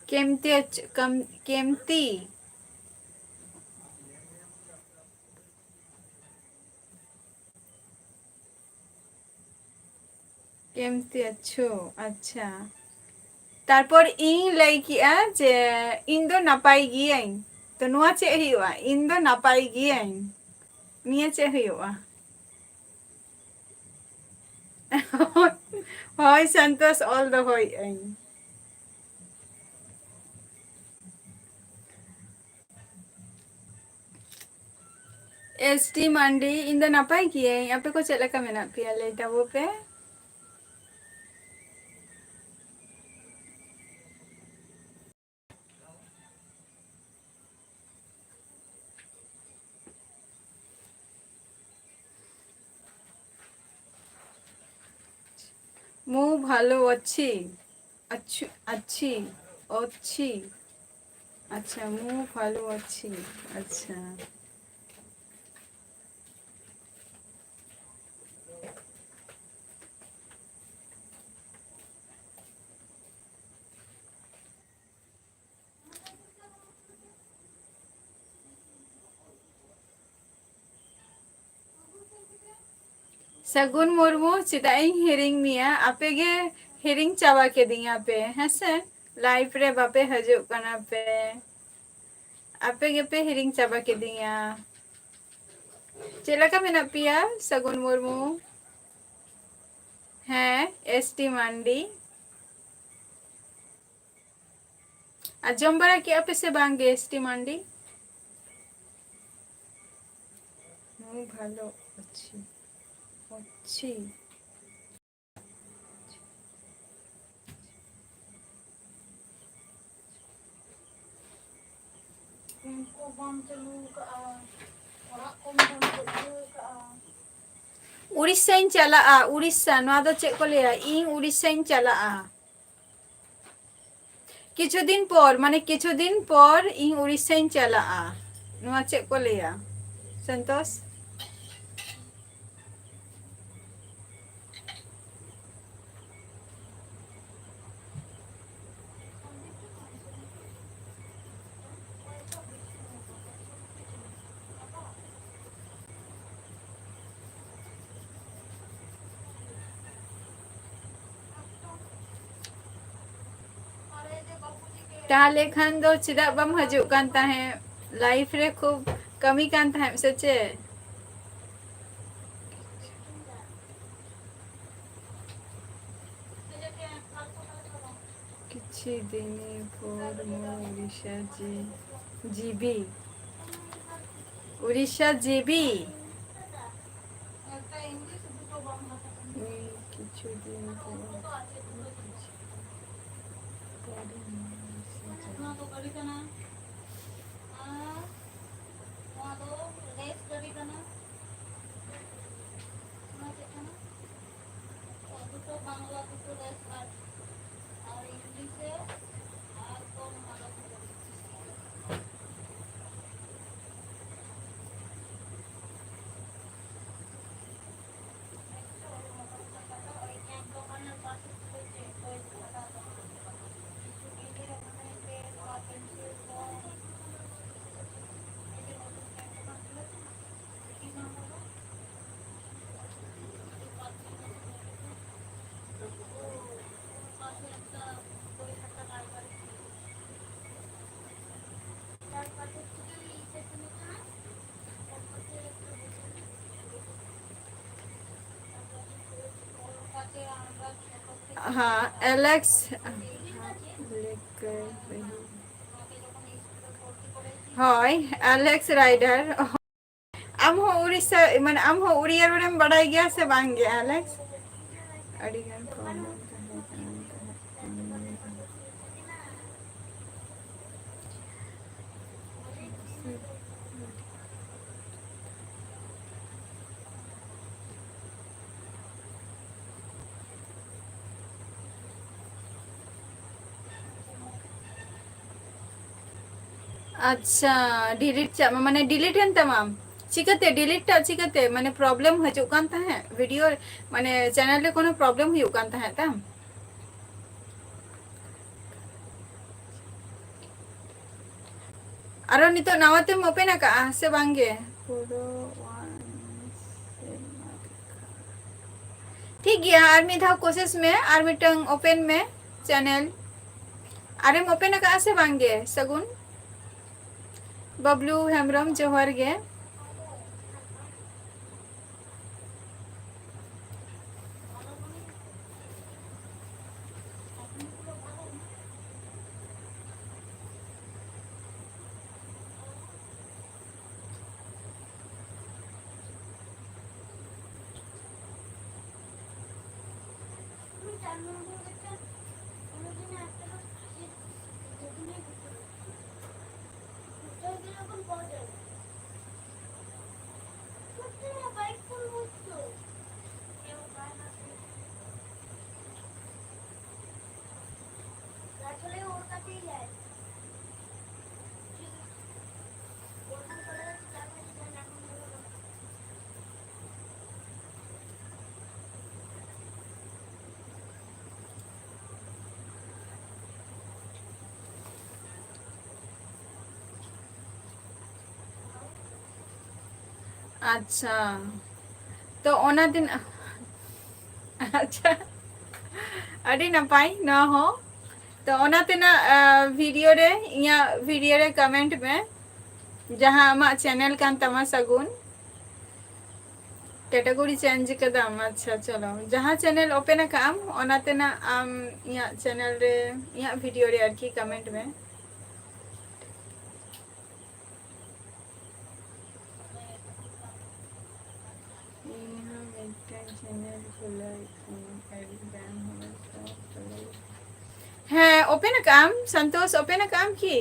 ᱠᱮᱢᱛᱤ ᱟᱪ-, ᱠᱟᱢ-, ᱠᱮᱢᱛᱤ᱾ ᱠᱮᱢᱛᱤ ᱟᱪᱪᱷᱚ, ᱟᱪᱪᱷᱟ᱾ ᱛᱟᱨᱯᱚᱨ ᱤᱧ ᱞᱟᱹᱭ ᱠᱮᱜᱼᱟ ᱡᱮ ᱤᱧ ᱫᱚ ᱱᱟᱯᱟᱭ ᱜᱤᱭᱟᱹᱧ᱾ ᱛᱚ ᱱᱚᱣᱟ ᱪᱮᱫ ᱦᱩᱭᱩᱜᱼᱟ? ᱤᱧ ᱫᱚ ᱱᱟᱯᱟᱭ ᱜᱤᱭᱟᱹᱧ᱾ ᱱᱤᱭᱟᱹ ᱪᱮᱫ ᱦᱩᱭᱩᱜᱼᱟ? ᱦᱳᱭ ᱥᱚᱱᱛᱳᱥ, ᱚᱞ ᱫᱚᱦᱚᱭᱮᱜ ᱟᱹᱧ᱾ ᱮᱥ ᱴᱤ ᱢᱟᱱᱰᱤ, ᱤᱧ ᱫᱚ ᱱᱟᱯᱟᱭ ᱜᱤᱭᱟᱹᱧ᱾ ᱟᱯᱮ ᱠᱚ ᱪᱮᱫ ᱞᱮᱠᱟ ᱢᱮᱱᱟᱜ ᱯᱮᱭᱟ? ᱞᱟᱹᱭ ᱛᱟᱵᱚ ᱯᱮ᱾ ମୁଁ ଭଲ ଅଛି। अच्छी, अच्छी, अच्छी। अच्छा, ମୁଁ ଭଲ ଅଛି। अच्छा। ᱥᱟᱹᱜᱩᱱ ᱢᱩᱨᱢᱩ, ᱪᱮᱫᱟᱜ ᱤᱧ ᱦᱤᱲᱤᱧ ᱢᱮᱭᱟ? ᱟᱯᱮ ᱜᱮ ᱦᱤᱲᱤᱧ ᱪᱟᱵᱟ ᱠᱮᱫᱤᱧᱟ ᱯᱮ, ᱦᱮᱸᱥᱮ? Live ᱨᱮ ᱵᱟᱯᱮ ᱦᱤᱡᱩᱜ ᱠᱟᱱᱟ ᱯᱮ, ᱟᱯᱮ ᱜᱮᱯᱮ ᱦᱤᱲᱤᱧ ᱪᱟᱵᱟ ᱠᱮᱫᱤᱧᱟ᱾ ᱪᱮᱫ ᱞᱮᱠᱟ ᱢᱮᱱᱟᱜ ᱯᱮᱭᱟ, ᱥᱟᱹᱜᱩᱱ ᱢᱩᱨᱢᱩ? ᱦᱮᱸ, ᱮᱥ ᱴᱤ ᱢᱟᱱᱰᱤ᱾ ᱟᱨ ᱡᱚᱢ ᱵᱟᱲᱟ ᱠᱮᱜᱼᱟ ᱯᱮ ᱥᱮ ᱵᱟᱝ ᱜᱮ, ᱮᱥ ᱴᱤ ᱢᱟᱱᱰᱤ? ᱦᱩᱸ, ᱵᱷᱟᱞᱚ ᱟᱪᱪᱷᱤ, ᱟᱪᱪᱷᱤ᱾ ᱯᱷᱳᱱ ᱠᱚ ᱵᱟᱢ ᱪᱟᱹᱞᱩ ᱟᱠᱟᱫᱼᱟ, ᱚᱲᱟᱜ ᱠᱚᱢ ᱵᱚᱱᱫᱚ ᱤᱭᱟᱹ ᱟᱠᱟᱫᱼᱟ᱾ ᱩᱲᱤᱥᱥᱟᱧ ᱪᱟᱞᱟᱜᱼᱟ, ᱩᱲᱤᱥᱥᱟ᱾ ᱱᱚᱣᱟ ᱫᱚ ᱪᱮᱫ ᱠᱚ ᱞᱟᱹᱭᱟ? ᱤᱧ ᱩᱲᱤᱥᱥᱟᱧ ᱪᱟᱞᱟᱜᱼᱟ᱾ ᱠᱤᱪᱷᱩ ᱫᱤᱱ ᱯᱚᱨ, ᱢᱟᱱᱮ ᱠᱤᱪᱷᱩ ᱫᱤᱱ ᱯᱚᱨ ᱤᱧ ᱩᱲᱤᱥᱥᱟᱧ ᱪᱟᱞᱟᱜᱼᱟ᱾ ᱱᱚᱣᱟ ᱪᱮᱫ ᱠᱚ ᱞᱟᱹᱭᱟ, ᱥᱚᱱᱛᱳᱥ? ᱛᱟᱦᱞᱮ ᱠᱷᱟᱱ ᱫᱚ ᱪᱮᱫᱟᱜ ᱵᱟᱢ ᱦᱤᱡᱩᱜ ᱠᱟᱱ ᱛᱟᱦᱮᱸᱫ? Live ᱨᱮ ᱠᱷᱩᱵ ᱠᱟᱹᱢᱤ ᱠᱟᱱ ᱛᱟᱦᱮᱸᱫ ᱥᱮ ᱪᱮᱫ? ᱠᱤᱪᱷᱩ ᱫᱤᱱ ᱯᱚᱨ ᱢᱩ ᱩᱲᱤᱥᱥᱟ ᱡᱤ-, ᱡᱤᱵᱤ᱾ ᱩᱲᱤᱥᱥᱟ ᱡᱤᱵᱤ᱾ ᱩᱭ, ᱠᱤᱪᱷᱩ ᱫᱤᱱ ᱯᱚᱨ᱾ ᱱᱚᱣᱟ ᱫᱚ ᱜᱟᱹᱰᱤ ᱠᱟᱱᱟ᱾ ᱟᱨ ᱱᱚᱣᱟ ᱫᱚ ᱨᱮᱥ ᱜᱟᱹᱰᱤ ᱠᱟᱱᱟ᱾ ᱱᱚᱣᱟ ᱪᱮᱫ ᱠᱟᱱᱟ? ᱚ, ᱫᱩᱴᱳ ᱵᱟᱝᱞᱟ हाँ, एलेक्स, हाँ, लिख कर रही। ᱦᱳᱭ, ᱟᱞᱮᱠᱥ ᱨᱟᱭᱰᱟᱨ᱾ ᱟᱢ ᱦᱚᱸ ᱩᱲᱤᱥᱥᱟ, ᱢᱟᱱᱮ, ᱟᱢ ᱦᱚᱸ ᱩᱲᱤᱭᱟ ᱨᱚᱲᱮᱢ ᱵᱟᱰᱟᱭ ᱜᱮᱭᱟ ᱥᱮ ᱵᱟᱝ ᱜᱮ, ᱟᱞᱮᱠᱥ? ᱟᱹᱰᱤ ᱜᱟᱱ problem ᱛᱟᱦᱮᱸ ᱠᱟᱱᱟ, ᱛᱟᱦᱮᱸ ᱠᱟᱱᱟ᱾ ᱟᱪᱪᱷᱟ, delete ᱪᱟᱜ ᱢᱟ, ᱢᱟᱱᱮ delete ᱮᱱ ᱛᱟᱢᱟ᱾ ᱪᱤᱠᱟᱹᱛᱮ delete ᱴᱟᱜ ᱪᱤᱠᱟᱹᱛᱮ? ᱢᱟᱱᱮ problem ᱦᱤᱡᱩᱜ ᱠᱟᱱ ᱛᱟᱦᱮᱸᱫ video, ᱢᱟᱱᱮ channel ᱨᱮ ᱠᱳᱱᱳ problem ᱦᱩᱭᱩᱜ ᱠᱟᱱ ᱛᱟᱦᱮᱸᱫ ᱛᱟᱢ? ᱟᱨᱚ ᱱᱤᱛᱚᱜ ᱱᱟᱣᱟ ᱛᱮᱢ open ᱟᱠᱟᱜᱼᱟ ᱥᱮ ᱵᱟᱝ ᱜᱮ? ᱯᱩᱨᱟᱹ one ᱴᱷᱤᱠ ᱜᱮᱭᱟ, ᱟᱨ ᱢᱤᱫ ᱫᱷᱟᱣ ᱠᱳᱥᱤᱥ ᱢᱮ, ᱟᱨ ᱢᱤᱫᱴᱟᱝ open ᱢᱮ channel᱾ ᱟᱨᱮᱢ open ᱟᱠᱟᱜᱼᱟ ᱥᱮ ᱵᱟᱝ ᱜᱮ, ᱥᱟᱹᱜᱩᱱ? ᱵᱟᱵᱞᱩ ᱦᱮᱢᱵᱨᱚᱢ, ᱡᱚᱦᱟᱨ ᱜᱮ᱾ ᱟᱪᱪᱷᱟ, ᱛᱚ ᱚᱱᱟ ᱫᱤᱱ, ᱟᱪᱪᱷᱟ, ᱟᱹᱰᱤ ᱱᱟᱯᱟᱭ ᱱᱚᱣᱟ ᱦᱚᱸ᱾ ᱚᱱᱟ ᱛᱮᱱᱟᱜ ᱵᱷᱤᱰᱤᱭᱳ ᱨᱮ, ᱤᱧᱟᱹᱜ ᱵᱷᱤᱰᱤᱭᱳ ᱨᱮ ᱠᱚᱢᱮᱱᱴ ᱢᱮ, ᱡᱟᱦᱟᱸ ᱟᱢᱟᱜ ᱪᱮᱱᱮᱞ ᱠᱟᱱ ᱛᱟᱢᱟ ᱥᱟᱹᱜᱩᱱ᱾ ᱠᱮᱴᱟᱜᱚᱨᱤ ᱪᱮᱧᱡᱽ ᱠᱟᱫᱟᱢ? ᱟᱪᱪᱷᱟ, ᱪᱚᱞᱚ, ᱡᱟᱦᱟᱸ ᱪᱮᱱᱮᱞ ᱳᱯᱮᱱ ᱟᱠᱟᱫ ᱟᱢ, ᱚᱱᱟ ᱛᱮᱱᱟᱜ ᱟᱢ ᱤᱧᱟᱹᱜ ᱪᱮᱱᱮᱞ ᱨᱮ, ᱤᱧᱟᱹᱜ ᱵᱷᱤᱰᱤᱭᱳ ᱨᱮ ᱟᱨᱠᱤ ᱠᱚᱢᱮᱱᱴ ᱢᱮ᱾ ᱤᱧ ᱦᱚᱸ ᱢᱤᱫᱴᱟᱝ ᱪᱮᱱᱮᱞ ᱠᱷᱩᱞᱟᱹᱣ ᱤᱧ, ᱟᱹᱰᱤ ᱜᱟᱱ ᱦᱚᱲ ᱠᱚ ᱠᱷᱩᱞᱟᱹᱣ᱾ ᱦᱮᱸ, ᱳᱯᱮᱱ ᱟᱠᱟᱫ ᱟᱢ ᱥᱚᱱᱛᱳᱥ? ᱳᱯᱮᱱ ᱟᱠᱟᱫ ᱟᱢ ᱠᱤ?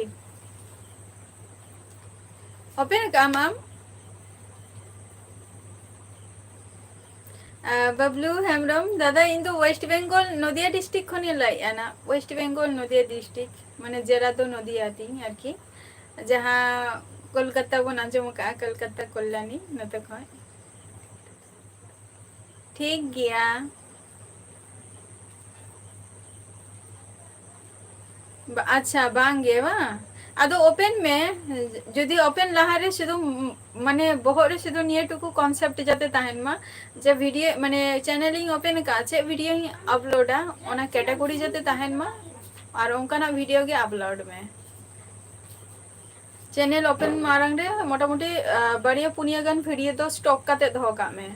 ᱳᱯᱮᱱ ᱟᱠᱟᱫ ᱟᱢ ᱟᱢ? ᱟᱨ ᱵᱟᱵᱞᱩ ᱦᱮᱢᱵᱨᱚᱢ, ᱫᱟᱫᱟ, ᱤᱧ ᱫᱚ ᱳᱭᱮᱥᱴ ᱵᱮᱝᱜᱚᱞ, ᱱᱚᱫᱤᱭᱟ ᱰᱤᱥᱴᱨᱤᱠᱴ ᱠᱷᱚᱱᱤᱧ ᱞᱟᱹᱭᱮᱫᱼᱟ ᱱᱟ᱾ ᱳᱭᱮᱥᱴ ᱵᱮᱝᱜᱚᱞ, ᱱᱚᱫᱤᱭᱟ ᱰᱤᱥᱴᱨᱤᱠᱴ, ᱢᱟᱱᱮ ᱡᱮᱞᱟ ᱫᱚ ᱱᱚᱫᱤᱭᱟ ᱛᱤᱧ ᱟᱨᱠᱤ, ᱡᱟᱦᱟᱸ ᱠᱳᱞᱠᱟᱛᱟ ᱵᱚᱱ ᱟᱸᱡᱚᱢ ᱟᱠᱟᱫᱼᱟ, ᱠᱳᱞᱠᱟᱛᱟ ᱠᱚᱞᱞᱟᱱᱤ, ᱱᱚᱛᱮ ᱠᱷᱚᱱ᱾ ᱴᱷᱤᱠ ᱜᱮᱭᱟ᱾ ᱵᱟ-, ᱟᱪᱪᱷᱟ, ᱵᱟᱝ ᱜᱮ ᱵᱟᱝ᱾ ᱟᱫᱚ ᱳᱯᱮᱱ ᱢᱮ, ᱡᱩᱫᱤ ᱳᱯᱮᱱ ᱞᱟᱦᱟᱨᱮ ᱥᱩᱫᱷᱩ, ᱢᱟᱱᱮ, ᱵᱚᱦᱚᱜ ᱨᱮ ᱥᱩᱫᱷᱩ ᱱᱤᱭᱟᱹ ᱴᱩᱠᱩ ᱠᱚᱱᱥᱮᱯᱴ ᱡᱟᱛᱮ ᱛᱟᱦᱮᱱ ᱢᱟ, ᱡᱮ ᱵᱷᱤᱰᱤᱭᱳ, ᱢᱟᱱᱮ, ᱪᱮᱱᱮᱞ ᱤᱧ ᱳᱯᱮᱱ ᱟᱠᱟᱫᱼᱟ, ᱪᱮᱫ ᱵᱷᱤᱰᱤᱭᱳᱧ ᱟᱯᱞᱳᱰᱟ, ᱚᱱᱟ ᱠᱮᱴᱟᱜᱚᱨᱤ ᱡᱟᱛᱮ ᱛᱟᱦᱮᱱ ᱢᱟ, ᱟᱨ ᱚᱱᱠᱟᱱᱟᱜ ᱵᱷᱤᱰᱤᱭᱳ ᱜᱮ ᱟᱯᱞᱳᱰ ᱢᱮ᱾ ᱪᱮᱱᱮᱞ ᱳᱯᱮᱱ ᱢᱟᱲᱟᱝ ᱨᱮ ᱢᱚᱴᱟᱢᱩᱴᱤ, ᱟᱸ, ᱵᱟᱨᱭᱟ ᱯᱩᱱᱭᱟᱹ ᱜᱟᱱ ᱵᱷᱤᱰᱤᱭᱳ ᱫᱚ ᱥᱴᱚᱠ ᱠᱟᱛᱮ ᱫᱚᱦᱚ ᱠᱟᱜ ᱢᱮ᱾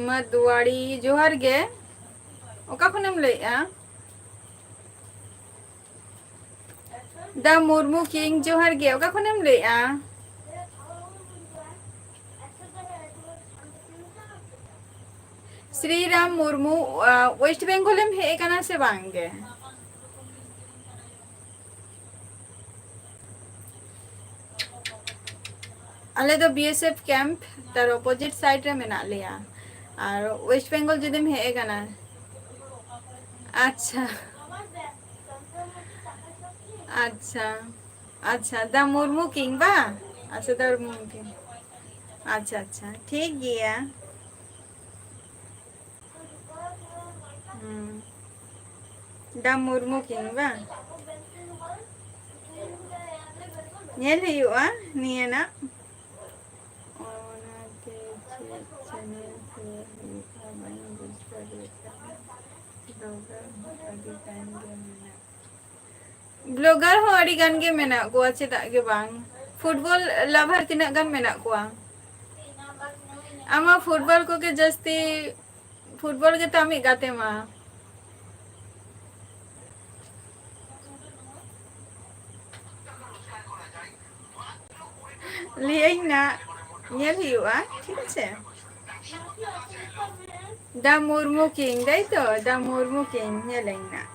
ᱢᱟᱫᱩᱣᱟᱲᱤ, ᱡᱚᱦᱟᱨ ᱜᱮ᱾ ᱚᱠᱟ ᱠᱷᱚᱱᱮᱢ ᱞᱟᱹᱭᱮᱜᱼᱟ? ᱫᱟ ᱢᱩᱨᱢᱩ ᱠᱤᱝ, ᱡᱚᱦᱟᱨ ᱜᱮ᱾ ᱚᱠᱟ ᱠᱷᱚᱱᱮᱢ ᱞᱟᱹᱭᱮᱜᱼᱟ? ᱥᱨᱤᱨᱟᱢ ᱢᱩᱨᱢᱩ, ᱟ, ᱳᱭᱮᱥᱴ ᱵᱮᱝᱜᱚᱞ ᱮᱢ ᱦᱮᱡ ᱟᱠᱟᱱᱟ ᱥᱮ ᱵᱟᱝ ᱜᱮ? ᱟᱞᱮ ᱫᱚ ᱵᱤ ᱮᱥ ᱮᱯᱷ ᱠᱮᱢᱯ ᱛᱟᱨ ᱚᱯᱳᱡᱤᱴ ᱥᱟᱭᱤᱰ ᱨᱮ ᱢᱮᱱᱟᱜ ᱞᱮᱭᱟ᱾ ᱟᱨ ᱳᱭᱮᱥᱴ ᱵᱮᱝᱜᱚᱞ ᱡᱩᱫᱤᱢ ᱦᱮᱡ ᱟᱠᱟᱱᱟ, ᱟᱪᱪᱷᱟ, ᱟᱪᱪᱷᱟ, ᱟᱪᱪᱷᱟ, ᱫᱟ ᱢᱩᱨᱢᱩ ᱠᱤᱝ ᱵᱟ? ᱟᱪᱪᱷᱟ, ᱫᱟ ᱢᱩᱨᱢᱩ ᱠᱤᱝ᱾ ᱟᱪᱪᱷᱟ, ᱟᱪᱪᱷᱟ, ᱴᱷᱤᱠ ᱜᱮᱭᱟ᱾ ᱦᱩᱸ᱾ ᱫᱟ ᱢᱩᱨᱢᱩ ᱠᱤᱝ ᱵᱟᱝ? ᱧᱮᱞ ᱦᱩᱭᱩᱜᱼᱟ ᱱᱤᱭᱟᱹᱱᱟᱜ᱾ ᱚᱱᱟᱛᱮ ᱪᱮᱫ ᱪᱮᱱᱮᱞ ᱠᱚ ᱦᱩᱭᱩᱜᱼᱟ ᱵᱟᱹᱧ ᱵᱩᱡᱽ ᱫᱟᱲᱮᱭᱟᱜ ᱠᱟᱱᱟ᱾ ᱵᱞᱚᱜᱟᱨ ᱦᱚᱸ ᱟᱹᱰᱤ ᱜᱟᱱ ᱜᱮ ᱢᱮᱱᱟᱜ ᱵᱞᱚᱜᱟᱨ ᱦᱚᱸ ᱟᱹᱰᱤ ᱜᱟᱱ ᱜᱮ ᱢᱮᱱᱟᱜ ᱠᱚᱣᱟ, ᱪᱮᱫᱟᱜ ᱜᱮ ᱵᱟᱝ? ᱯᱷᱩᱴᱵᱚᱞ ᱞᱟᱵᱷᱟᱨ ᱛᱤᱱᱟᱹᱜ ᱜᱟᱱ ᱢᱮᱱᱟᱜ ᱠᱚᱣᱟ? ᱟᱢ ᱢᱟ ᱯᱷᱩᱴᱵᱚᱞ ᱠᱚᱜᱮ ᱡᱟᱹᱥᱛᱤ, ᱯᱷᱩᱴᱵᱚᱞ ᱜᱮᱛᱚ ᱟᱢᱤᱡ ᱜᱟᱛᱮ ᱢᱟ᱾ ᱞᱟᱹᱭᱟᱹᱧ ᱱᱟᱜ, ᱧᱮᱞ ᱦᱩᱭᱩᱜᱼᱟ, ᱴᱷᱤᱠ ᱟᱪᱷᱮ? ᱫᱟ ᱢᱩᱨᱢᱩ ᱠᱤᱝ, ᱛᱟᱭ ᱛᱚ? ᱫᱟ ᱢᱩᱨᱢᱩ ᱠᱤᱝ, ᱧᱮᱞᱟᱹᱧ ᱱᱟᱜ᱾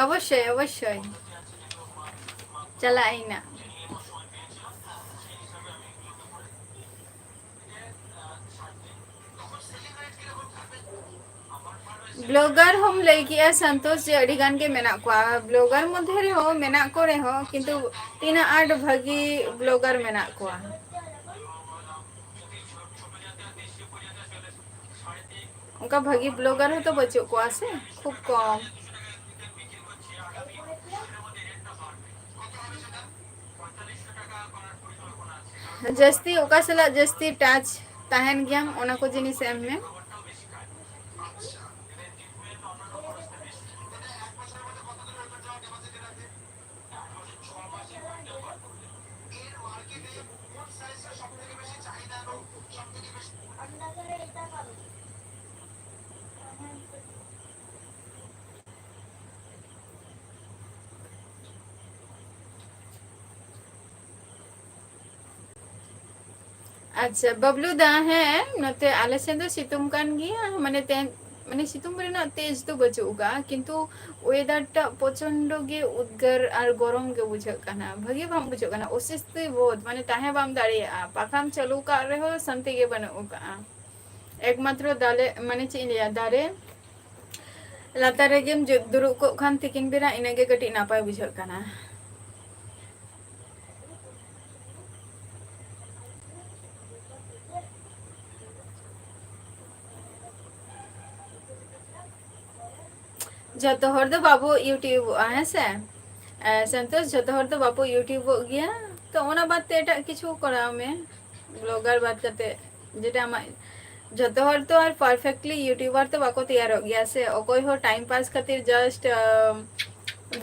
ᱚᱵᱚᱥᱥᱳᱭ, ᱚᱵᱚᱥᱥᱳᱭ᱾ ᱪᱟᱞᱟᱜ ᱟᱹᱧ ᱱᱟᱜ᱾ ᱵᱞᱚᱜᱟᱨ ᱦᱚᱸᱢ ᱞᱟᱹᱭ ᱠᱮᱜᱼᱟ ᱥᱟᱱᱛᱳᱥ, ᱡᱮ ᱟᱹᱰᱤ ᱜᱟᱱ ᱜᱮ ᱢᱮᱱᱟᱜ ᱠᱚᱣᱟ᱾ ᱵᱞᱚᱜᱟᱨ ᱢᱚᱫᱽᱫᱷᱮ ᱨᱮᱦᱚᱸ ᱢᱮᱱᱟᱜ ᱠᱚ ᱨᱮᱦᱚᱸ, ᱠᱤᱱᱛᱩ ᱛᱤᱱᱟᱹᱜ ᱟᱸᱴ ᱵᱷᱟᱹᱜᱤ ᱵᱞᱚᱜᱟᱨ ᱢᱮᱱᱟᱜ ᱠᱚᱣᱟ? ᱚᱱᱠᱟ ᱵᱷᱟᱹᱜᱤ ᱵᱞᱚᱜᱟᱨ ᱦᱚᱸᱛᱚ ᱵᱟᱹᱪᱩᱜ ᱠᱚᱣᱟ ᱥᱮ, ᱠᱷᱩᱵ ᱠᱚᱢ᱾ ᱡᱟᱹᱥᱛᱤ ᱚᱠᱟ ᱥᱟᱞᱟᱜ ᱡᱟᱹᱥᱛᱤ ᱴᱟᱪ ᱛᱟᱦᱮᱱ ᱜᱮᱭᱟᱢ, ᱚᱱᱟ ᱠᱚ ᱡᱤᱱᱤᱥ ᱮᱢ ᱢᱮ᱾ ᱟᱪᱪᱷᱟ, ᱵᱟᱵᱞᱩ ᱫᱟ, ᱦᱮᱸ, ᱱᱚᱛᱮ ᱟᱞᱮ ᱥᱮᱱ ᱫᱚ ᱥᱤᱛᱩᱝ ᱠᱟᱱ ᱜᱮᱭᱟ, ᱢᱟᱱᱮ, ᱛᱮ-, ᱢᱟᱱᱮ, ᱥᱤᱛᱩᱝ ᱨᱮᱱᱟᱜ ᱛᱮᱡᱽ ᱫᱚ ᱵᱟᱹᱪᱩᱜ ᱟᱠᱟᱫᱼᱟ, ᱠᱤᱱᱛᱩ weather ᱴᱟᱜ ᱯᱨᱚᱪᱚᱱᱰᱚ ᱜᱮ ᱩᱫᱽᱜᱟᱹᱨ ᱟᱨ ᱜᱚᱨᱚᱢ ᱜᱮ ᱵᱩᱡᱷᱟᱹᱜ ᱠᱟᱱᱟ, ᱵᱷᱟᱹᱜᱤ ᱵᱟᱝ ᱵᱩᱡᱷᱟᱹᱜ ᱠᱟᱱᱟ, ᱚᱥᱤᱥᱛᱤ ᱵᱳᱫᱷ, ᱢᱟᱱᱮ, ᱛᱟᱦᱮᱸ ᱵᱟᱢ ᱫᱟᱲᱮᱭᱟᱜᱼᱟ, ᱯᱟᱠᱷᱟᱢ ᱪᱟᱹᱞᱩ ᱠᱟᱜ ᱨᱮᱦᱚᱸ ᱥᱟᱱᱛᱤ ᱜᱮ ᱵᱟᱹᱱᱩᱜ ᱟᱠᱟᱫᱼᱟ᱾ ᱮᱠᱢᱟᱛᱨᱚ ᱫᱟᱞᱮ, ᱢᱟᱱᱮ, ᱪᱮᱫ ᱤᱧ ᱞᱟᱹᱭᱟ, ᱫᱟᱨᱮ ᱞᱟᱛᱟᱨ ᱨᱮᱜᱮᱢ ᱡᱩ-, ᱫᱩᱲᱩᱵ ᱠᱚᱜ ᱠᱷᱟᱱ ᱛᱤᱠᱤᱱ ᱵᱮᱲᱟ ᱤᱱᱟᱹᱜᱮ ᱠᱟᱹᱴᱤᱡ ᱱᱟᱯᱟᱭ ᱵᱩᱡᱷᱟᱹᱜ ᱠᱟᱱᱟ᱾ ᱡᱚᱛᱚ ᱦᱚᱲ ᱫᱚ ᱵᱟᱵᱚ YouTubeᱚᱜᱼᱟ, ᱦᱮᱸ ᱥᱮ? ᱮ, ᱥᱚᱱᱛᱳᱥ, ᱡᱚᱛᱚ ᱦᱚᱲ ᱫᱚ ᱵᱟᱵᱚ YouTubeᱚᱜ ᱜᱮᱭᱟ, ᱛᱚ ᱚᱱᱟ ᱵᱟᱫ ᱛᱮ ᱮᱴᱟᱜ ᱠᱤᱪᱷᱩ ᱠᱚᱨᱟᱣ ᱢᱮ, blogger ᱵᱟᱫ ᱠᱟᱛᱮ, ᱡᱮᱴᱟ ᱟᱢᱟᱜ, ᱡᱚᱛᱚ ᱦᱚᱲ ᱛᱚ ᱟᱨ perfectly YouTuber ᱛᱚ ᱵᱟᱠᱚ ᱛᱮᱭᱟᱨᱚᱜ ᱜᱮᱭᱟ ᱥᱮ, ᱚᱠᱚᱭ ᱦᱚᱸ time pass ᱠᱷᱟᱹᱛᱤᱨ just, ᱟ,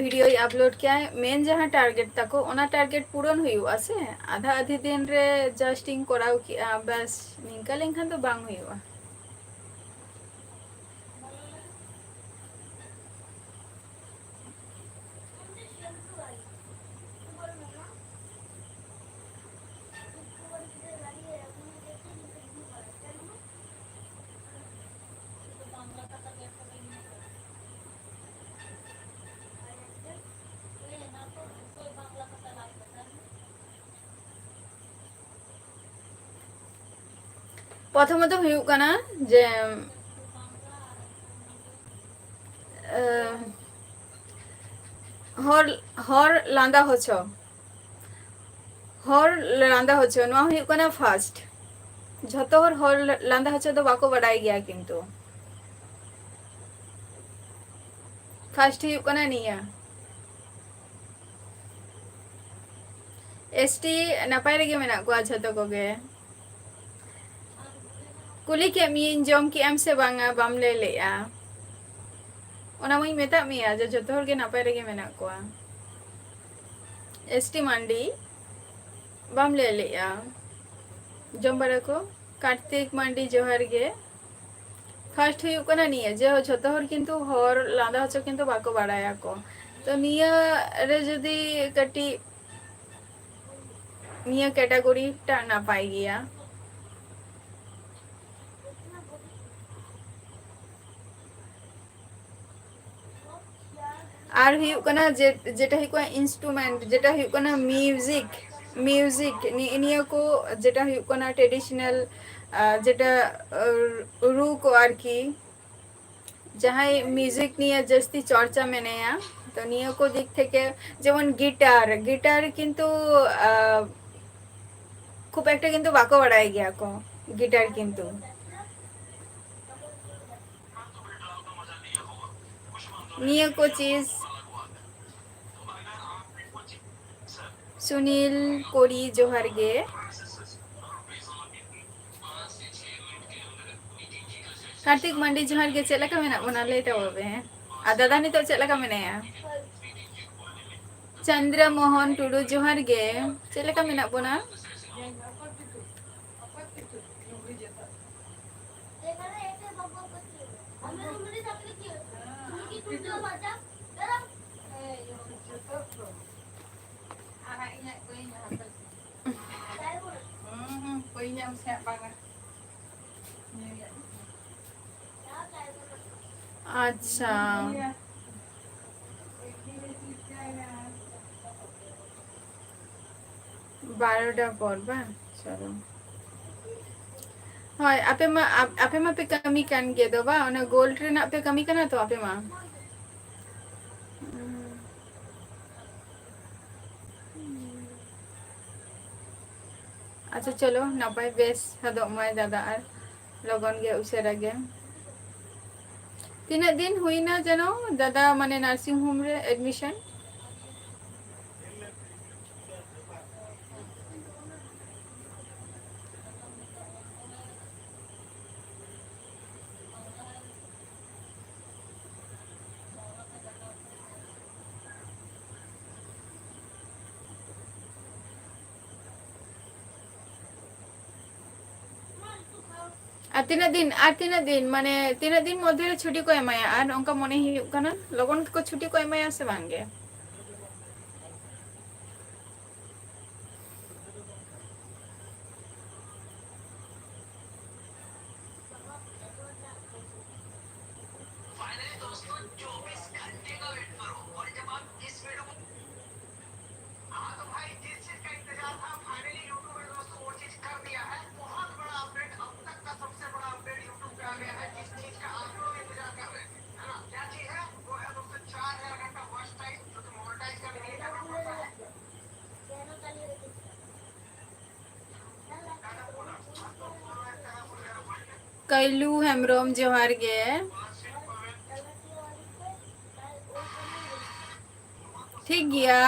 videoᱭ upload ᱠᱮᱜᱼᱟᱭ, main ᱡᱟᱦᱟᱸ target ᱛᱟᱠᱚ, ᱚᱱᱟ target ᱯᱩᱨᱚᱱ ᱦᱩᱭᱩᱜᱼᱟ ᱥᱮ᱾ ᱟᱫᱷᱟ ᱟᱫᱷᱤ ᱫᱤᱱ ᱨᱮ just ᱤᱧ ᱠᱚᱨᱟᱣ ᱠᱮᱜᱼᱟ, ᱵᱟᱥ, ᱱᱤᱝᱠᱟ ᱞᱮᱱᱠᱷᱟᱱ ᱫᱚ ᱵᱟᱝ ᱦᱩᱭᱩᱜᱼᱟ᱾ ᱯᱨᱚᱛᱷᱚᱢᱚᱛᱚ ᱦᱩᱭᱩᱜ ᱠᱟᱱᱟ ᱡᱮ, ᱮ, ᱦᱚᱲ, ᱦᱚᱲ ᱞᱟᱸᱫᱟ ᱦᱚᱪᱚ, ᱦᱚᱲ ᱞᱟᱸᱫᱟ ᱦᱚᱪᱚ, ᱱᱚᱣᱟ ᱦᱩᱭᱩᱜ ᱠᱟᱱᱟ first᱾ ᱡᱷᱚᱛᱚ ᱦᱚᱲ ᱦᱚᱲ ᱞᱟᱸᱫᱟ ᱦᱚᱪᱚ ᱫᱚ ᱵᱟᱠᱚ ᱵᱟᱰᱟᱭ ᱜᱮᱭᱟ, ᱠᱤᱱᱛᱩ first ᱦᱩᱭᱩᱜ ᱠᱟᱱᱟ ᱱᱤᱭᱟᱹ᱾ ST ᱱᱟᱯᱟᱭ ᱨᱮᱜᱮ ᱢᱮᱱᱟᱜ ᱠᱚᱣᱟ ᱡᱷᱚᱛᱚ ᱠᱚᱜᱮ᱾ ᱠᱩᱞᱤ ᱠᱮᱫ ᱢᱤᱭᱟᱹᱧ, ᱡᱚᱢ ᱠᱮᱜ ᱟᱢ ᱥᱮ ᱵᱟᱝᱟ, ᱵᱟᱢ ᱞᱟᱹᱭ ᱞᱮᱜᱼᱟ᱾ ᱚᱱᱟ ᱢᱟᱧ ᱢᱮᱛᱟᱜ ᱢᱮᱭᱟ ᱡᱮ ᱡᱷᱚᱛᱚ ᱦᱚᱲ ᱜᱮ ᱱᱟᱯᱟᱭ ᱨᱮᱜᱮ ᱢᱮᱱᱟᱜ ᱠᱚᱣᱟ᱾ ST ᱢᱟᱱᱰᱤ, ᱵᱟᱢ ᱞᱟᱹᱭ ᱞᱮᱜᱼᱟ᱾ ᱡᱚᱢ ᱵᱟᱲᱟ ᱠᱚ, ᱠᱟᱨᱛᱤᱠ ᱢᱟᱱᱰᱤ, ᱡᱚᱦᱟᱨ ᱜᱮ᱾ First ᱦᱩᱭᱩᱜ ᱠᱟᱱᱟ ᱱᱤᱭᱟᱹ ᱡᱮ ᱡᱷᱚᱛᱚ ᱦᱚᱲ ᱠᱤᱱᱛᱩ ᱦᱚᱲ ᱞᱟᱸᱫᱟ ᱦᱚᱪᱚ ᱠᱤᱱᱛᱩ ᱵᱟᱠᱚ ᱵᱟᱲᱟᱭᱟᱠᱚ᱾ ᱛᱚ ᱱᱤᱭᱟᱹ ᱨᱮ ᱡᱩᱫᱤ ᱠᱟᱹᱴᱤᱡ ᱱᱤᱭᱟᱹ category ᱴᱟᱜ ᱱᱟᱯᱟᱭ ᱜᱮᱭᱟ᱾ ᱟᱨ ᱦᱩᱭᱩᱜ ᱠᱟᱱᱟ ᱡᱮ, ᱡᱮᱴᱟ ᱦᱩᱭᱩᱜ ᱠᱟᱱᱟ instrument, ᱡᱮᱴᱟ ᱦᱩᱭᱩᱜ ᱠᱟᱱᱟ music, music, ᱱᱤ-, ᱱᱤᱭᱟᱹ ᱠᱚ ᱡᱮᱴᱟ ᱦᱩᱭᱩᱜ ᱠᱟᱱᱟ traditional, ᱟᱨ ᱡᱮᱴᱟ, ᱟᱨ ᱨᱩ ᱠᱚ ᱟᱨᱠᱤ, ᱡᱟᱦᱟᱸᱭ ᱢᱤᱣᱡᱤᱠ ᱱᱤᱭᱮ ᱡᱟᱹᱥᱛᱤ ᱪᱚᱨᱪᱟ ᱢᱮᱱᱟᱭᱟ, ᱛᱚ ᱱᱤᱭᱟᱹ ᱠᱚ ᱫᱤᱠ ᱛᱷᱮᱠᱮ, ᱡᱮᱢᱚᱱ ᱜᱤᱴᱟᱨ, ᱜᱤᱴᱟᱨ ᱠᱤᱱᱛᱩ, ᱟᱦ, ᱠᱷᱩᱵ ᱮᱠᱴᱟ ᱠᱤᱱᱛᱩ ᱵᱟᱠᱚ ᱵᱟᱲᱟᱭ ᱜᱮᱭᱟ ᱠᱚ ᱜᱤᱴᱟᱨ ᱠᱤᱱᱛᱩ᱾ ᱱᱤᱭᱟᱹ ᱠᱚ ᱪᱤᱡᱽ᱾ ᱥᱩᱱᱤᱞ ᱠᱚᱨᱤ, ᱡᱚᱦᱟᱨ ᱜᱮ᱾ ᱠᱟᱨᱛᱤᱠ ᱢᱟᱱᱰᱤ, ᱡᱚᱦᱟᱨ ᱜᱮ᱾ ᱪᱮᱫ ᱞᱮᱠᱟ ᱢᱮᱱᱟᱜ ᱵᱚᱱᱟ? ᱞᱟᱹᱭ ᱛᱟᱵᱚ ᱯᱮ᱾ ᱟᱨ ᱫᱟᱫᱟ ᱱᱤᱛᱚᱜ ᱪᱮᱫ ᱞᱮᱠᱟ ᱢᱮᱱᱟᱭᱟ? ᱪᱚᱱᱫᱨᱚ ᱢᱳᱦᱚᱱ ᱴᱩᱰᱩ, ᱡᱚᱦᱟᱨ ᱜᱮ᱾ ᱪᱮᱫ ᱞᱮᱠᱟ ᱢᱮᱱᱟᱜ ᱵᱚᱱᱟ? ᱟᱪᱪᱷᱟ᱾ ᱵᱟᱨᱚᱴᱟ ᱯᱚᱨ ᱵᱟᱝ? ᱪᱚᱞᱚ᱾ ᱦᱳᱭ, ᱟᱯᱮ ᱢᱟ, ᱟᱯ-, ᱟᱯᱮ ᱢᱟᱯᱮ ᱠᱟᱹᱢᱤ ᱠᱟᱱ ᱜᱮ ᱫᱚ ᱵᱟᱝ? ᱚᱱᱟ ᱜᱳᱞᱰ ᱨᱮᱱᱟᱜ ᱯᱮ ᱠᱟᱹᱢᱤ ᱠᱟᱱᱟ ᱛᱚ ᱟᱯᱮ ᱢᱟ? ᱟᱪᱪᱷᱟ, ᱪᱚᱞᱚ, ᱱᱟᱯᱟᱭ ᱵᱮᱥ ᱦᱚᱫᱚᱜ ᱢᱟᱭ ᱫᱟᱫᱟ ᱟᱨ ᱞᱚᱜᱚᱱ ᱜᱮ, ᱩᱥᱟᱹᱨᱟ ᱜᱮ᱾ ᱛᱤᱱᱟᱹᱜ ᱫᱤᱱ ᱦᱩᱭᱱᱟ ᱡᱮᱱᱚ ᱫᱟᱫᱟ, ᱢᱟᱱᱮ, ᱱᱟᱨᱥᱤᱝ ᱦᱳᱢ ᱨᱮ ᱮᱰᱢᱤᱥᱚᱱ? ᱟᱨ ᱛᱤᱱᱟᱹᱜ ᱫᱤᱱ, ᱟᱨ ᱛᱤᱱᱟᱹᱜ ᱫᱤᱱ, ᱢᱟᱱᱮ, ᱛᱤᱱᱟᱹᱜ ᱫᱤᱱ ᱢᱚᱫᱽᱫᱷᱮ ᱨᱮ ᱪᱷᱩᱴᱤ ᱠᱚ ᱮᱢᱟᱭᱟ? ᱟᱨ ᱚᱱᱠᱟ ᱢᱚᱱᱮ ᱦᱩᱭᱩᱜ ᱠᱟᱱᱟ, ᱞᱚᱜᱚᱱ ᱜᱮᱠᱚ ᱪᱷᱩᱴᱤ ᱠᱚ ᱮᱢᱟᱭᱟ ᱥᱮ ᱵᱟᱝ ᱜᱮ? हाँ तो भाई, जिस चीज का इंतजार था, finally YouTube ने दोस्तों वो चीज कर दिया है। बहुत बड़ा अपडेट, अब तक का सबसे बड़ा अपडेट YouTube पे आ गया है, जिस चीज का आप लोग इंतजार कर रहे थे। ᱠᱟᱹᱭᱞᱩ ᱦᱮᱢᱵᱨᱚᱢ, ᱡᱚᱦᱟᱨ ᱜᱮ᱾ ᱴᱷᱤᱠ ᱜᱮᱭᱟ,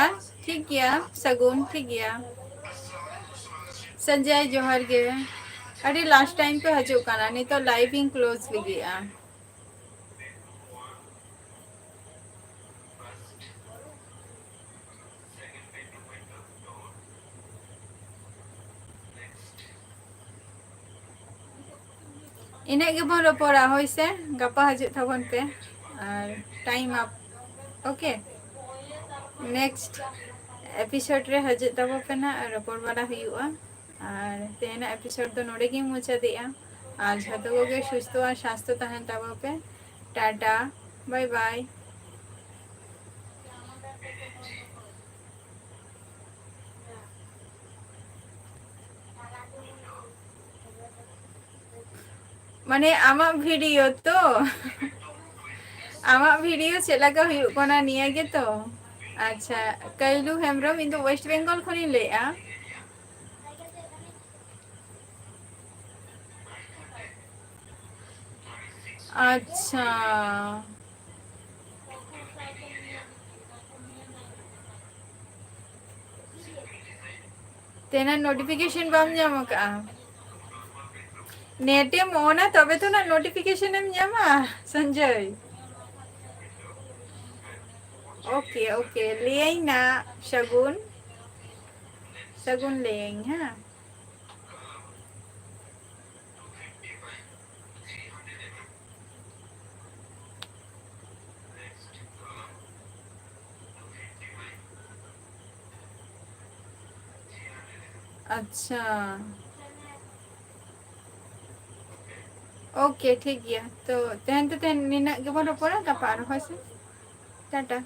ᱴᱷᱤᱠ ᱜᱮᱭᱟ, ᱥᱟᱹᱜᱩᱱ, ᱴᱷᱤᱠ ᱜᱮᱭᱟ᱾ ᱥᱚᱧᱡᱚᱭ, ᱡᱚᱦᱟᱨ ᱜᱮ᱾ ᱟᱹᱰᱤ last time ᱯᱮ ᱦᱤᱡᱩᱜ ᱠᱟᱱᱟ, ᱱᱤᱛᱚᱜ live ᱤᱧ close ᱞᱟᱹᱜᱤᱫᱼᱟ᱾ ᱤᱱᱟᱹᱜ ᱜᱮᱵᱚᱱ ᱨᱚᱯᱚᱲᱟ, ᱦᱳᱭ ᱥᱮ? ᱜᱟᱯᱟ ᱦᱤᱡᱩᱜ ᱛᱟᱵᱚᱱ ᱯᱮ᱾ ᱟᱨ time up, okay? Next episode ᱨᱮ ᱦᱤᱡᱩᱜ ᱛᱟᱵᱚ ᱯᱮ ᱱᱟᱜ, ᱨᱚᱯᱚᱲ ᱵᱟᱲᱟ ᱦᱩᱭᱩᱜᱼᱟ᱾ ᱟᱨ ᱛᱮᱦᱮᱧᱟᱜ episode ᱫᱚ ᱱᱚᱰᱮ ᱜᱤᱧ ᱢᱩᱪᱟᱹᱫᱮᱜᱼᱟ᱾ ᱟᱨ ᱡᱷᱚᱛᱚ ᱠᱚᱜᱮ ᱥᱩᱥᱛᱷᱚ ᱟᱨ ᱥᱟᱥᱛᱷᱚ ᱛᱟᱦᱮᱱ ᱛᱟᱵᱚ ᱯᱮ᱾ Tata, bye bye᱾ ᱢᱟᱱᱮ ᱟᱢᱟᱜ video ᱛᱚ? ᱟᱢᱟᱜ video ᱪᱮᱫ ᱞᱮᱠᱟ ᱦᱩᱭᱩᱜ ᱠᱟᱱᱟ ᱱᱤᱭᱟᱹ ᱜᱮᱛᱚ? ᱟᱪᱪᱷᱟ, ᱠᱟᱹᱭᱞᱩ ᱦᱮᱢᱵᱨᱚᱢ, ᱤᱧ ᱫᱚ West Bengal ᱠᱷᱚᱱᱤᱧ ᱞᱟᱹᱭᱮᱫᱼᱟ᱾ ᱟᱪᱪᱷᱟ᱾ ᱛᱮᱱᱟᱜ notification ᱵᱟᱢ ᱧᱟᱢ ᱟᱠᱟᱫᱼᱟ? Net ᱮᱢ on ᱟ ᱛᱚᱵᱮ ᱛᱚ ᱱᱟᱜ notification ᱮᱢ ᱧᱟᱢᱟ, ᱥᱚᱧᱡᱚᱭ᱾ Okay, okay, ᱞᱟᱹᱭᱟᱹᱧ ᱱᱟᱜ ᱥᱟᱹᱜᱩᱱ, ᱥᱟᱹᱜᱩᱱ ᱞᱟᱹᱭᱟᱹᱧ, ᱦᱮᱸ᱾ ᱟᱪᱪᱷᱟ, okay, ᱴᱷᱤᱠ ᱜᱮᱭᱟ᱾ ᱛᱚ, ᱛᱮᱦᱮᱧ ᱫᱚ ᱛᱮᱦᱮᱧ ᱱᱤᱱᱟᱹᱜ ᱜᱮᱵᱚᱱ ᱨᱚᱯᱚᱲᱟ, ᱜᱟᱯᱟ ᱟᱨᱦᱚᱸ, ᱦᱳᱭ ᱥᱮ? ᱴᱟᱴᱟ᱾